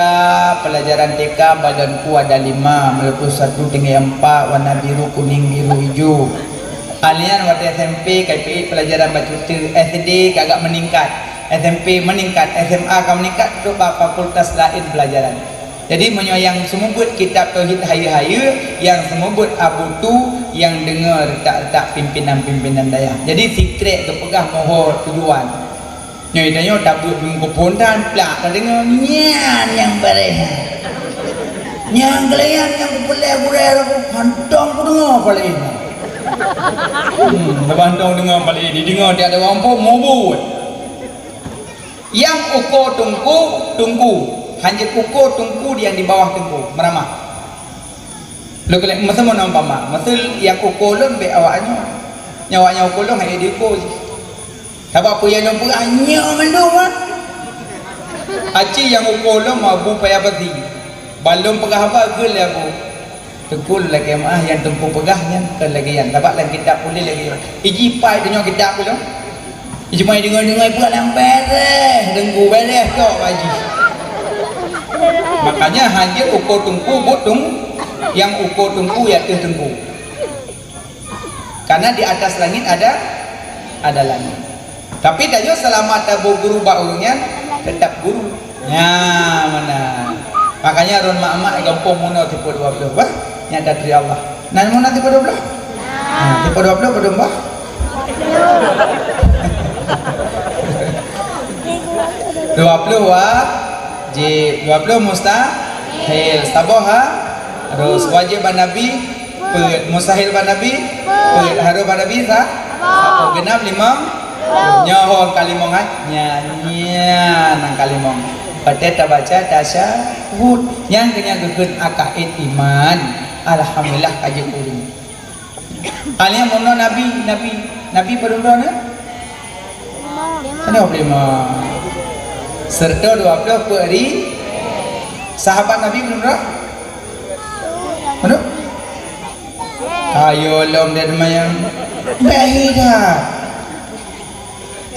pelajaran T K badan ku ada lima, meuleupus satu tinggai empat, warna biru, kuning, biru, ijo. Alian watèe S M P ka ipiet pelajaran bacut, S D ka agak meningkat, S M P meningkat, S M A ka meningkat, trok bak fakultas laén pelajaran. Jadi, meunyoe nyang seumeubeuet kitab tauhid hayeue-hayeue, nyang seumeubeuet Abu Tu, nyang deungoe retak-retak pimpinan-pimpinan dayah. Jadi, sikrek geupeugah mohor tujuan. Nyoe tanyoe tabeuet beumeukeuphon dan plak tadeungoe, nyan nyang bareh nyan. Nyang keulayan nyang kupeulèe gurèe lagoe hantong kudeungoe paleng nyan. Hmm, hantong deungoe paleng, dideungoe di ateueh gampông mubut. Nyang uko teungku, teungku. Hanjeuet uko teungku nyang di bawah teungku, meuramah. Lôn keuneuk meuseumeu umpama, meuseu nyang uko lôn bèk awaknyoe. Nyang awaknyoe uko lôn hana diuko jih. Sabab peue nyang lôn peugah nyoe mandum, ha? Aci nyang uko lôn Abu Paya Pasi. Ban lôn peugah haba geue lé Abu. Teungku, lakèe meu'ah nyang Teungku peugah nyan kon lagèe nyan, sabab lam kitab puléh lagèe nyan. Iji pai tanyoe kitab ulôn. Iji mai deungoe-deungoe peue nyang bareh, Teungku, bareh cok bak jih. Makanya hanjeuet uko teungku buet teung-, nyang uko teungku i ateueh teungku. Karena di atas langit ada, ada langit. Tapi tanyoe seulama taboh guru bak ureueng nyan, teutap guru. Nyan meunan. Makanya ureueng mak-mak di gampông bunoe tipe dua ploh bah, nyan taturi Allah. Nan bunoe tipe dua ploh? Nah, tipe dua ploh padum bah? Dua ploh wajib, dua ploh mustahil. Saboh ha-, harus. Wajib bak Nabi, peuet. Mustahil bak Nabi, peuet. Harus bak Nabi, sa-, saboh. Genap, limong. Nyoe ho angka limong, ha? Nyan, nyan angka limong. Watèe tabaca tasyahud. Nyang keu nyan geukheun akaid iman. Alhamdulillah, ka jeuet ureueng. Alia meunoe Nabi, Nabi, Nabi padum droe nyan? Dua ploh lima. Serta dua ploh peuet ri-, sahabat Nabi padum droe? Padum? Ayo lom dia temayang. Beda.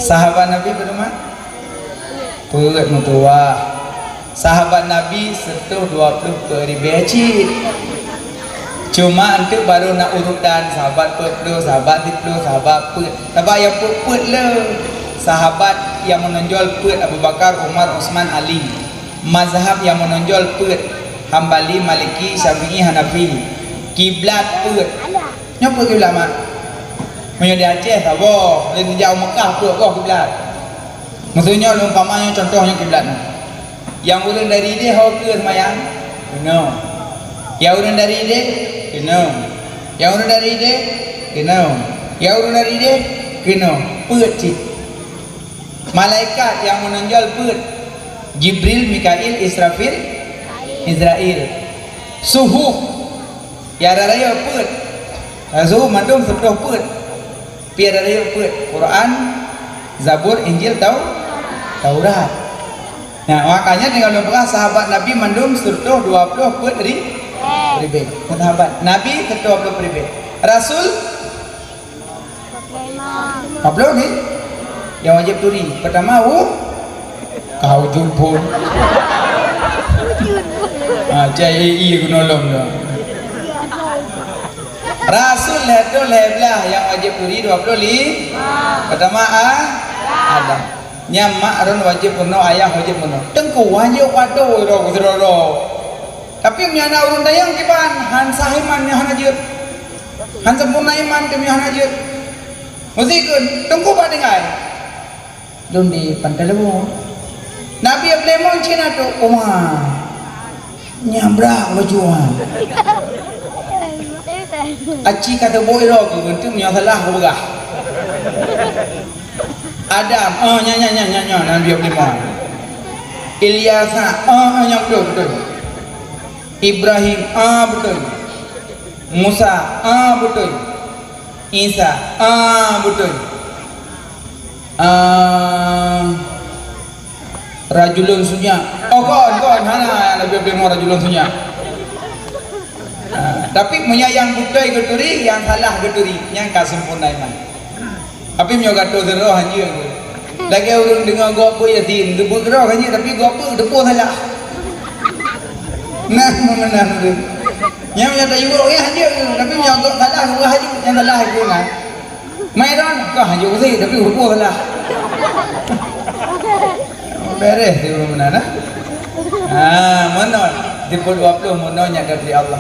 Sahabat Nabi padum? Peuet meutuwah. Sahabat Nabi seutoh dua ploh peuet ribèe cit. Cuma eunteuk barô na urutan sahabat peuet ploh, sahabat siplôh, sahabat peuet. Sabab nyang peuet-peuet le. Sahabat nyang meunonjol peuet Abu Bakar, Umar, Utsman, Ali. Mazhab nyang meunonjol peuet, Hambali, Maliki, Syafi'i, Hanafi. Kiblat peuet. Nyoe peuet kiblat, mak? Meunyoe di Aceh, saboh. Meunyoe di Jawa Mekah, peuet boh kiblat. Maksudnya, umpama nyoe contoh nyoe kiblat nyoe. Nyang ureueng dari idéh ho keu seumayang? Keunoe. Nyang ureueng dari idéh? Keunoe. Nyang ureueng dari idéh? Keunoe. Nyang ureueng dari idéh? Keunoe. Peuet cit. Malaikat nyang meunonjol peuet. Jibril, Mikail, Israfil, Izrail. Suhuf. Nyang raya peuet. Rasul mandum seutoh peuet. Pih raya peuet. Quran, Zabur, Injil, Tau-, Taurat. Nah, makanya tinggai lôn peugah sahabat Nabi mandum seutoh dua ploh peuet ri-, ribèe. Sahabat Nabi seutoh dua ploh peuet ribèe. Rasul Empat puluh ni? Nyang wajéb turi. Pertama, u-, ka wujud pun. Ah, cai i geunolong tu. Rasul lhèe ploh lhèe blah nyang wajéb turi dua ploh lima. Pertama, a-, Adam. Nyan mak droen wajéb peurunoe, ayah wajéb peurunoe. Teungku wajéb patuh droe keudroe-droe. Tapi meunyoe na ureueng tanyong kiban, han sah iman nyoe hana jeuet. Han sempurna iman teuh nyoe hana jeuet. Meusikon, teungku bak tinggai. Lôn di Pantai Leumo. Nabi Abdul Lemon cina tu, Uma. Nyabrak bajuan. Aci kata boy lo ke, untuk meunyoe salah aku peugah. Adam, oh, nya, nya, nya, nya, nya, Nabi Abdul Lemon. Ilyasa, oh, oh, nya, betul, betul. Ibrahim, ah, beutôi. Musa, ah, beutôi. Isa, ah, beutôi. Ah, Rajulun sunyak. Oh, kon, kon. Hana nyang leubeh-leubeh ngon rajulun sunyak. Ah, tapi meunyoe nyang beutôi geuturi, nyang salah geuturi, nyan ka sempurna iman. Tapi meunyoe gatoe sidroe hanjeuet. Lagèe ureueng deungoe gob beuet Yasin, geubeuet keudroe hanjeuet, tapi gob beuet teupeu salah. Nah, meunan tu. Nyang meunyoe tayue, ya hanjeuet, tapi meunyoe gob salah, geubeuet hanjeuet, nyang salah itu nah. Mai ron, kah hanjeuet usé, tapi hukôm lah. Beres di rumah mana? Ha, mana? Di pukul dua puluh mana nyang dari Allah.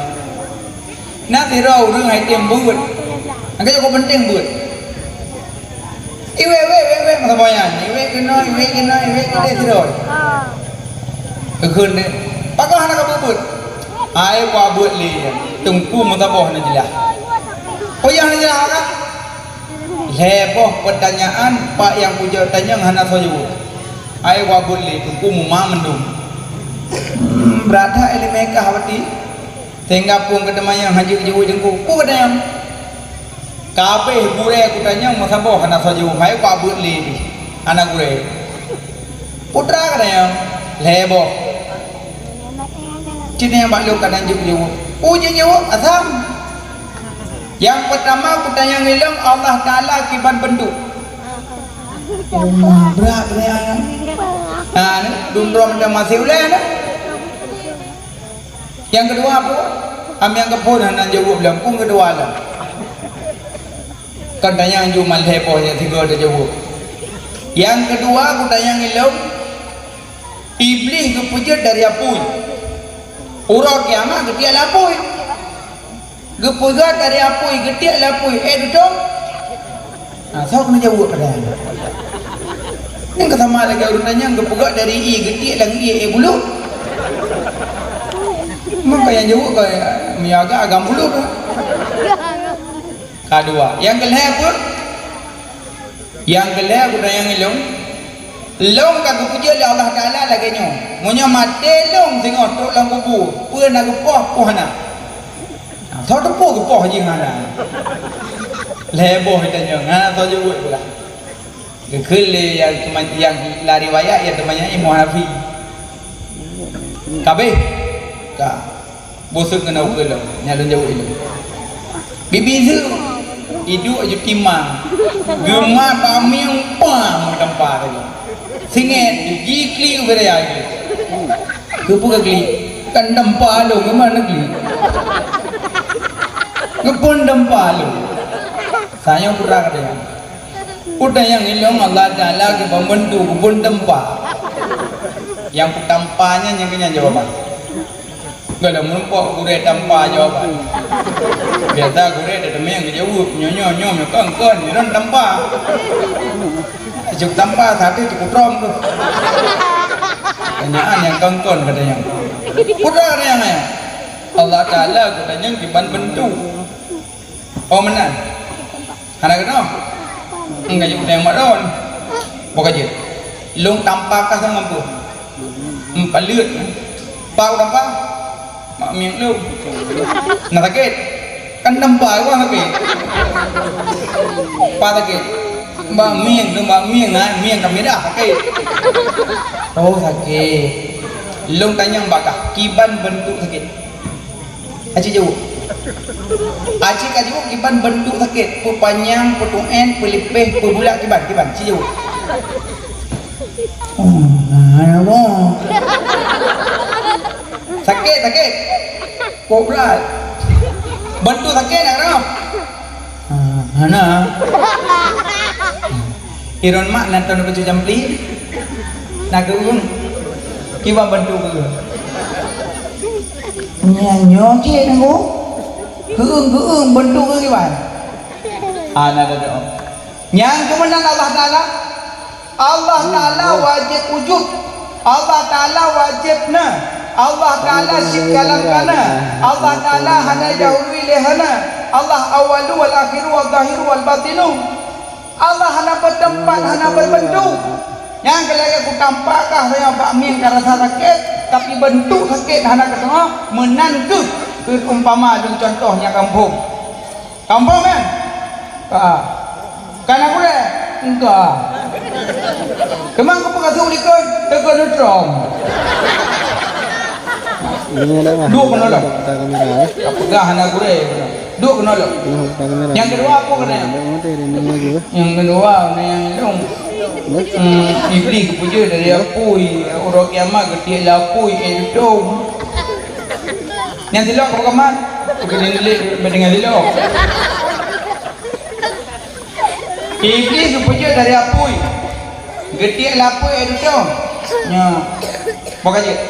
Nah, tiro ureueng hai tem buet. Angkat kau penting buet. Iwek, iwek, iwek, iwek, masa boyan. Iwek kena, iwek kena, iwek kena, tiro. Kekun deh. Pakah nak buet. Ai kubuet lé. Teungku meusaboh na jeulaih. Oh, nyang na jeulaih kan? Lhèe boh peutanyaan, pak nyang kujak tanyong hana soe jaweueb. Ai kubuet lé, teungku muma mendung. Hmm, brat that ilmu kah berarti. Sehingga pun kata mayang hajat jaweueb teungku. Pun kata nyang. Kabeh gurèe kutanyong meusaboh hana soe jaweueb. Hai kubuet lé pih. Hana gurèe. Putra kutanyong lhèe boh. Cit nyang bak lôn ka tanjong jaweueb. Peue jeuet jaweueb? Asam. Nyang peutama kutanyong ilôn Allah Taala kiban beuntuk. Oh, brat kutanyong. Nah, ni dum droe mantong masih ulèe nah. Nyang keudua peue? Am nyang keuphôn hana jaweueb lom, peue keudua lom. Kan tanyong ju malhé boh nyang tiga tajaweueb. Nyang keudua kutanyong ilôn, Iblih geupeujeuet dari apui. Uroe kiamat geutiek lam apui. Geupeugah dari apui, geutiek lam apui, eh, dudoe? Ha, soe keuneuk jaweueb padahai. Nyan ka sama lagèe ureueng tanyong geupeugah dari ié geutiek lam ié, eh, bulut. Maka nyang jaweueb ka, meunyoe agam bulut. Ka dua. Nyang keulhèe peue? Nyang keulhèe kutanyong ilôn, lôn ka geupeujeuet lé Allah Taala lagèe nyoe, meunyoe maté lôn singoh trok lam kubu, peue na geupoh, poh hana? Nah, soe teupeue geupoh jih hana? Lhèe boh tanyong, hana soe jaweueb pula. Geukheun lé nyang teuma-, nyang lam riwayat nyang teumanyong Imam Hanafi. Ka abéh? Ka. Boh seuet ngon ukeue lôn, nyan lôn jaweueb ilôn. Bibi seuet, iduek ju timang. Geumat bak mieng pah meutampa saja. Singet jih, jiklik ubé raya jih. Keupeue geuklik? Kan tampa lôn, geumat neuklik. Geupeun tampa lôn. Sanyoe peurang deh. Peue tanyong ilôn Allah Taala keu pembantu keupeun tampa. Nyang peutampa nyan nyang keunyan jawaban. Gohlom meurumpok gurèe tampa jawaban. Biasa gurèe teuteumeung geujaweueb, nyoe, nyoe, nyoe, nyoe, kon, kon, nyoe tampa. Cuk tampa, satu cukôp rom tu. Tanyaan nyang kon, kon, katanya. Peue tanyong nyan? Allah Taala geutanyong kiban beuntuk. Oh, meunan. Hana keunong? Enggak jeuet tayang mak lôn. Boh ka jeuet. Lôn tampa kah sama peue? Empat leuet. Pau tampa? Mak mieng lôn. Na sakét? Kan tampa, wah sakét. Pa sakét? Bak mieng, lôn bak mieng, ha? Mieng ka mirah sakét. Oh, sakét. Lôn tanyong bak kah, kiban beuntuk sakét? Aci jaweueb. Aci ka jaweueb kiban beuntuk sakét, peupanyang, peutuén, peulipéh, peubulat kiban, kiban, ci jaweueb. Oh, nah, ya Allah. Sakét, sakét. Kok brat. Beuntuk sakét nak kenapa? Ah, hana. Iron mak nonton baca jampli. Nak ke urun. Kiban beuntuk ke? Nyan nyoe cit nunggu. Keueung-keueung beuntuk ke kiban. Hana ada doa. Nyang keumeunan Allah Taala. Allah Taala wajéb wujud. Allah Taala wajéb na. Allah Taala syik kalam kana. Allah Taala hana dahului lé hana. Allah awalu wal akhiru wal zahiru wal batinu. Allah hana beuteumpat, hana beubeuntuk. Nyang keu lagèe kutampa kah saja bak mieng ka rasa sakét, tapi beuntuk sakét hana keuteumpat, meunan keuh keu umpama lôn cuntoh nyang gampông. Gampông kan? Ka. Kana gurèe? Engka. Teuma keupeue ka sôk likot, teuka neutrong. Ini ada mah. Duek keunoe lom. Kita kamera, eh. Ka peugah hana gurée. Duek keunoe lom. Ini kita kamera. Nyang keudua apa keunan? Ada mata ini lagi, eh. Nyang keudua, nyang lôn. Hmm, Iblih geupeujeuet dari apui, uroe kiamat geutiek lé apui, eh, dudong. Nyang silop apa kamat? Keuneuk lé, dengan silop. Iblih geupeujeuet dari apui, geutiek lé apui, eh, dudong. Nyoe, boh ka jeuet.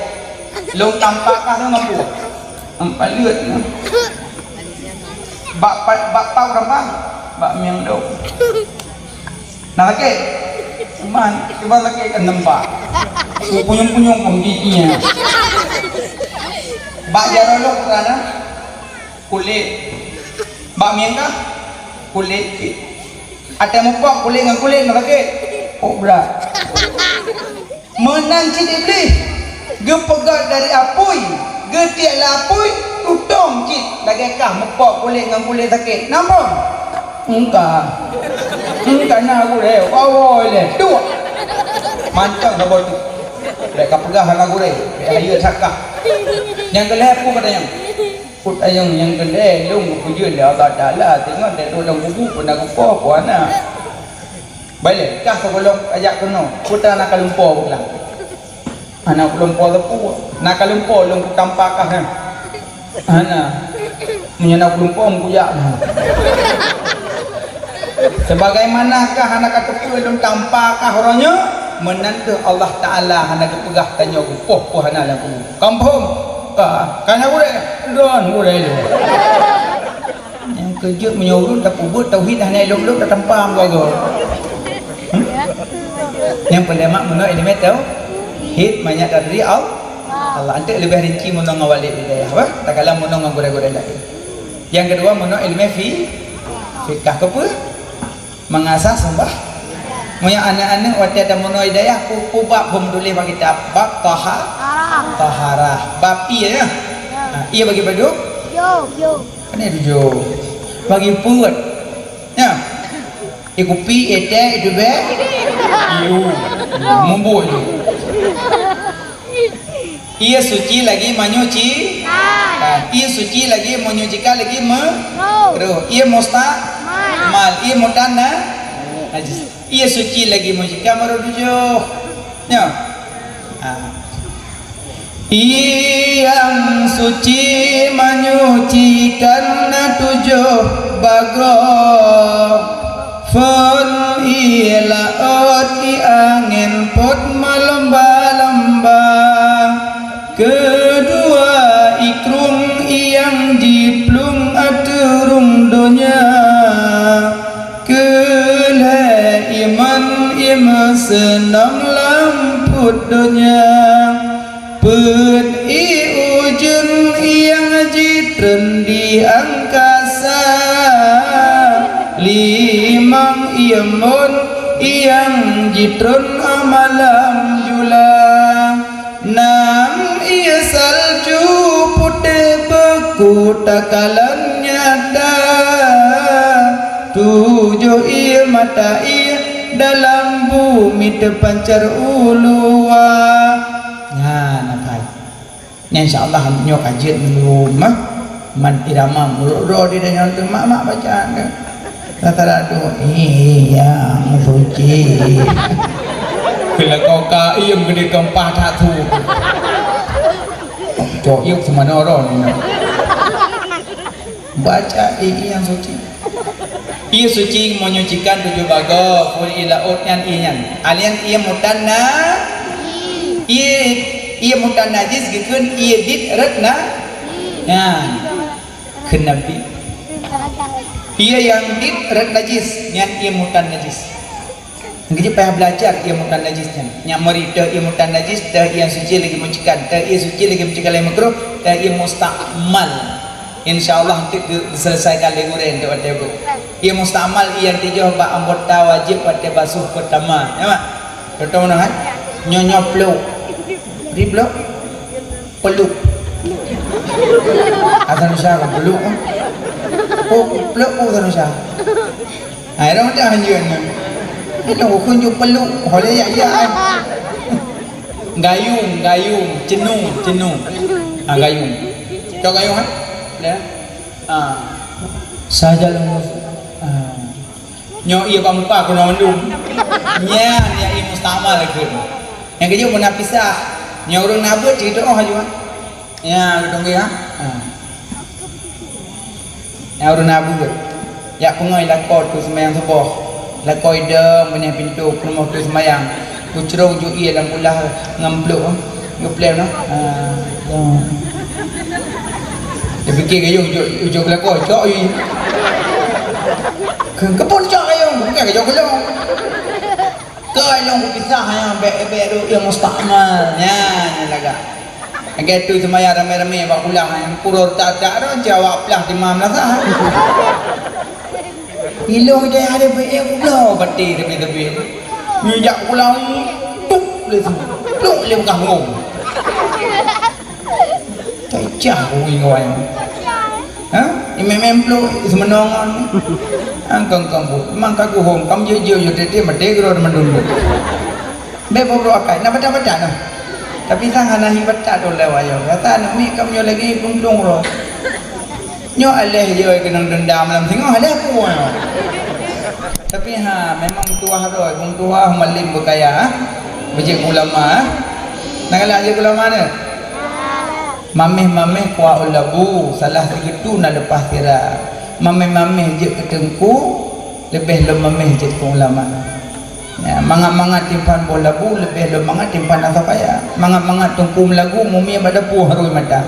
Lôn tampak kah lôn apui. Empat leuet nyoe. Bak pa-, bak pau rambah, bak mieng dong. Nah, sakét. Cuman, cuman sakét kan nampak. Punyueng-punyueng pun giginya. Bak jaroe lôn putra na, kulét. Bak mieng kah, kulét cit. Até mupok kulét ngon kulét, nah, sakét. Oh, brat. Meunan cit Iblih, geupeugöt dari apui, geutiek lé apui, tutong cit lagèe kah mupok kulét ngon kulét sakét. Nampak? Engka. Engka na gurèe, awai lé, duek. Mantong saboh tu. Bèk kapeugah hana gurèe, bèk hayeue sakah. Nyang keulhèe peue kata nyan? Peue tayong nyang keulhèe lôn geupeujeuet lé Allah Taala, teungoh teuduek lam kubu pun na geupoh, pun hana. Balek kah sigohlom ajak keunoe, peue teuma na kalumpo beukeulaang. Hana kalumpo sapeue, na kalumpo lôn kutampa kah nyan. Hana. Meunyoe na kalumpo, meukujak na. Sebagaimana kah hana kateupeue lôn tampa kah uroe nyoe, meunan kheueh Allah Taala hana geupeugah tanyoe geupoh peue hana lam kubu. Kaphom? Ka, ka na gurèe? Droen gurèe lôn. Nyang keujeuet meunyoe ureueng tapeubuet tauhid hana ilok-ilok tatampa meugoe-goe. Hmm? Nyang peulemak meunoe ileumèe tauhid manyak dari Al-, Allah. Anteuk leubeh rinci meunoe ngon wali hidayah, bah? Takalon meunoe ngon gurèe-gurèe laén. Nyang keudua meunoe ileumèe fi-, fikah. Keupeue? Mengasah sembah. Meunyoe aneuk-aneuk watèe tameunoe hidayah, pu-, peue bab hom tuléh bak kitab? Bab taha-, taharah. Bab ie, ya? Ha, ie bagi padum? Yo, yo. Pane tujoh. Bagi peuet. Ya. Ie kupi, ie teh, ie tubèe. Iu. Mubuih tu. Ie suci lagi menyuci. Kan. Ie suci lagi menyucikan lagi me-, roh. Ie musta-, mal. Ie mutanna-, najis. Ie suci lagi menyucikan baru tujoh. Ya. Ha. Ie nyang suci menyucikan na tujoh bagoe, phon ie laôt, ie angén, pot meulamba-lamba. Keudua ie krueng, ie nyang jiplueng ateueh rhueng donya. Keu lhèe iman ie meuseunam lam pruet donya. Peuet ie ujeuen ie nyang jitreun di angkasa. Limong ie mon ie nyang jitreun malam jula. Nam ie salju putéh beuku takalon nyata, tujoh ie mata ie dalam bumi teupancar u luwa. Nyan, akai. Nyan, insya Allah, nyoe ka jeuet meulom, ah. Man irama meurok-rok di dalam tu, mak-mak baca tu. Rata-rata, "Ie nyang suci." Keu lakoe ka iem geudeh keu paih that su. Cok yuk seumanoe ron. Baca ie nyang suci. Ie suci menyucikan tujoh bagoe, phon ie laôt nyan ie nyan. Alian ie mutanna, ie, ie mutanajis geukheun ie dit rot na, nyan. Kheun Nabi. Ie nyang dit rot najis, nyan ie mutanajis. Geujeuet payah belajar ie mutanajis nyan. Nyang meuri teuh ie mutanajis, teuh ie suci lagi meucikan, teuh ie suci lagi meucikan lagi makruh, teuh ie mustamal. Insya Allah, teuk geuselesaikan lé gurèe untuk watèe bu. Ie mustamal ie nyang tujoh bak anggota wajéb watèe basuh peutama. Ya, Mak? Contoh meunan, kan? Nyoe, nyoe plôk. Di plôk? Peluk. Asal Indonesia kan peluk, kan? Oh, peluk, oh, asal Indonesia. Ha, irong dah hanjeuet nyan. Nyoe ukeue ju peluk, ho lé yak-yak, eh. Gayung, gayung, ceunung, ceunung. Ah, gayung. Cok gayung, eh? Ya. Ah. Saja lom. Ah. Nyoe ié bak muka keunoe mandum. Nyan nyang ié mustakmal keuh. Nyang keujeuet meunapisah. Nyoe ureueng na beuet cit oh aju, ha. Ya, beutôi ya. Ha. Ya, ureueng na beuet. Yak peungoi lakoe tu seumayang suboh. Lakoe idong beunyang pintoe peurumoh tu seumayang. Kucrong ju ié lam kulah ngon pluek, ha. Geupleng noh. Ha. Dipikir gayung ujoe, ujoe lakoe, cok ié. Keu, keu peue cok gayung, bukan gayung keulong. Keu lôn kupisah nyang bèk-bèk tu, nyang mustakmal. Nyan, nyan lagak. Lagèe tu seumayang ramè-ramè bak pulang, eh. Pura tak-tak tu, cit awak plah teuma meulasah. Ilôn ideh ada bèk, eh, bloe baté teubit-teubit. Nyoe jak pulang, tuk lé tu. Tuk lé beukah ngom. Cah-cah ureueng awai. Ha? Imèm-mèm pluek seumeunong ngon. Angkang kampung. Memang ka geuhom, kam jeuet-jeuet, jeuet teuntèe, maté keudroe mandum. Bèk boh-boh akai, na batat-batat nah. Tapi sang hana hi batat tu lewat nyoe. Kata aneuk miet kam nyoe lagi tuntung roh. Nyoe aléh jeuet keunong dendam lam singoh, aléh peue nyoe. Tapi ha, memang tuah roh, bang tuah malem beukaya, ha? Beujeuet ulama, ha? Nak galak jeuet ulama ni? Maméh-maméh kuah u labu, salah sigeue na leupah sira. Maméh-maméh jeuet keu teungku, leubeh lom maméh jeuet keu ulama. Ya, mangat-mangat timphan boh labu, leubeh lom mangat timphan asoe paya. Mangat-mangat teungku meulagu, mumie bak dapu harui mata.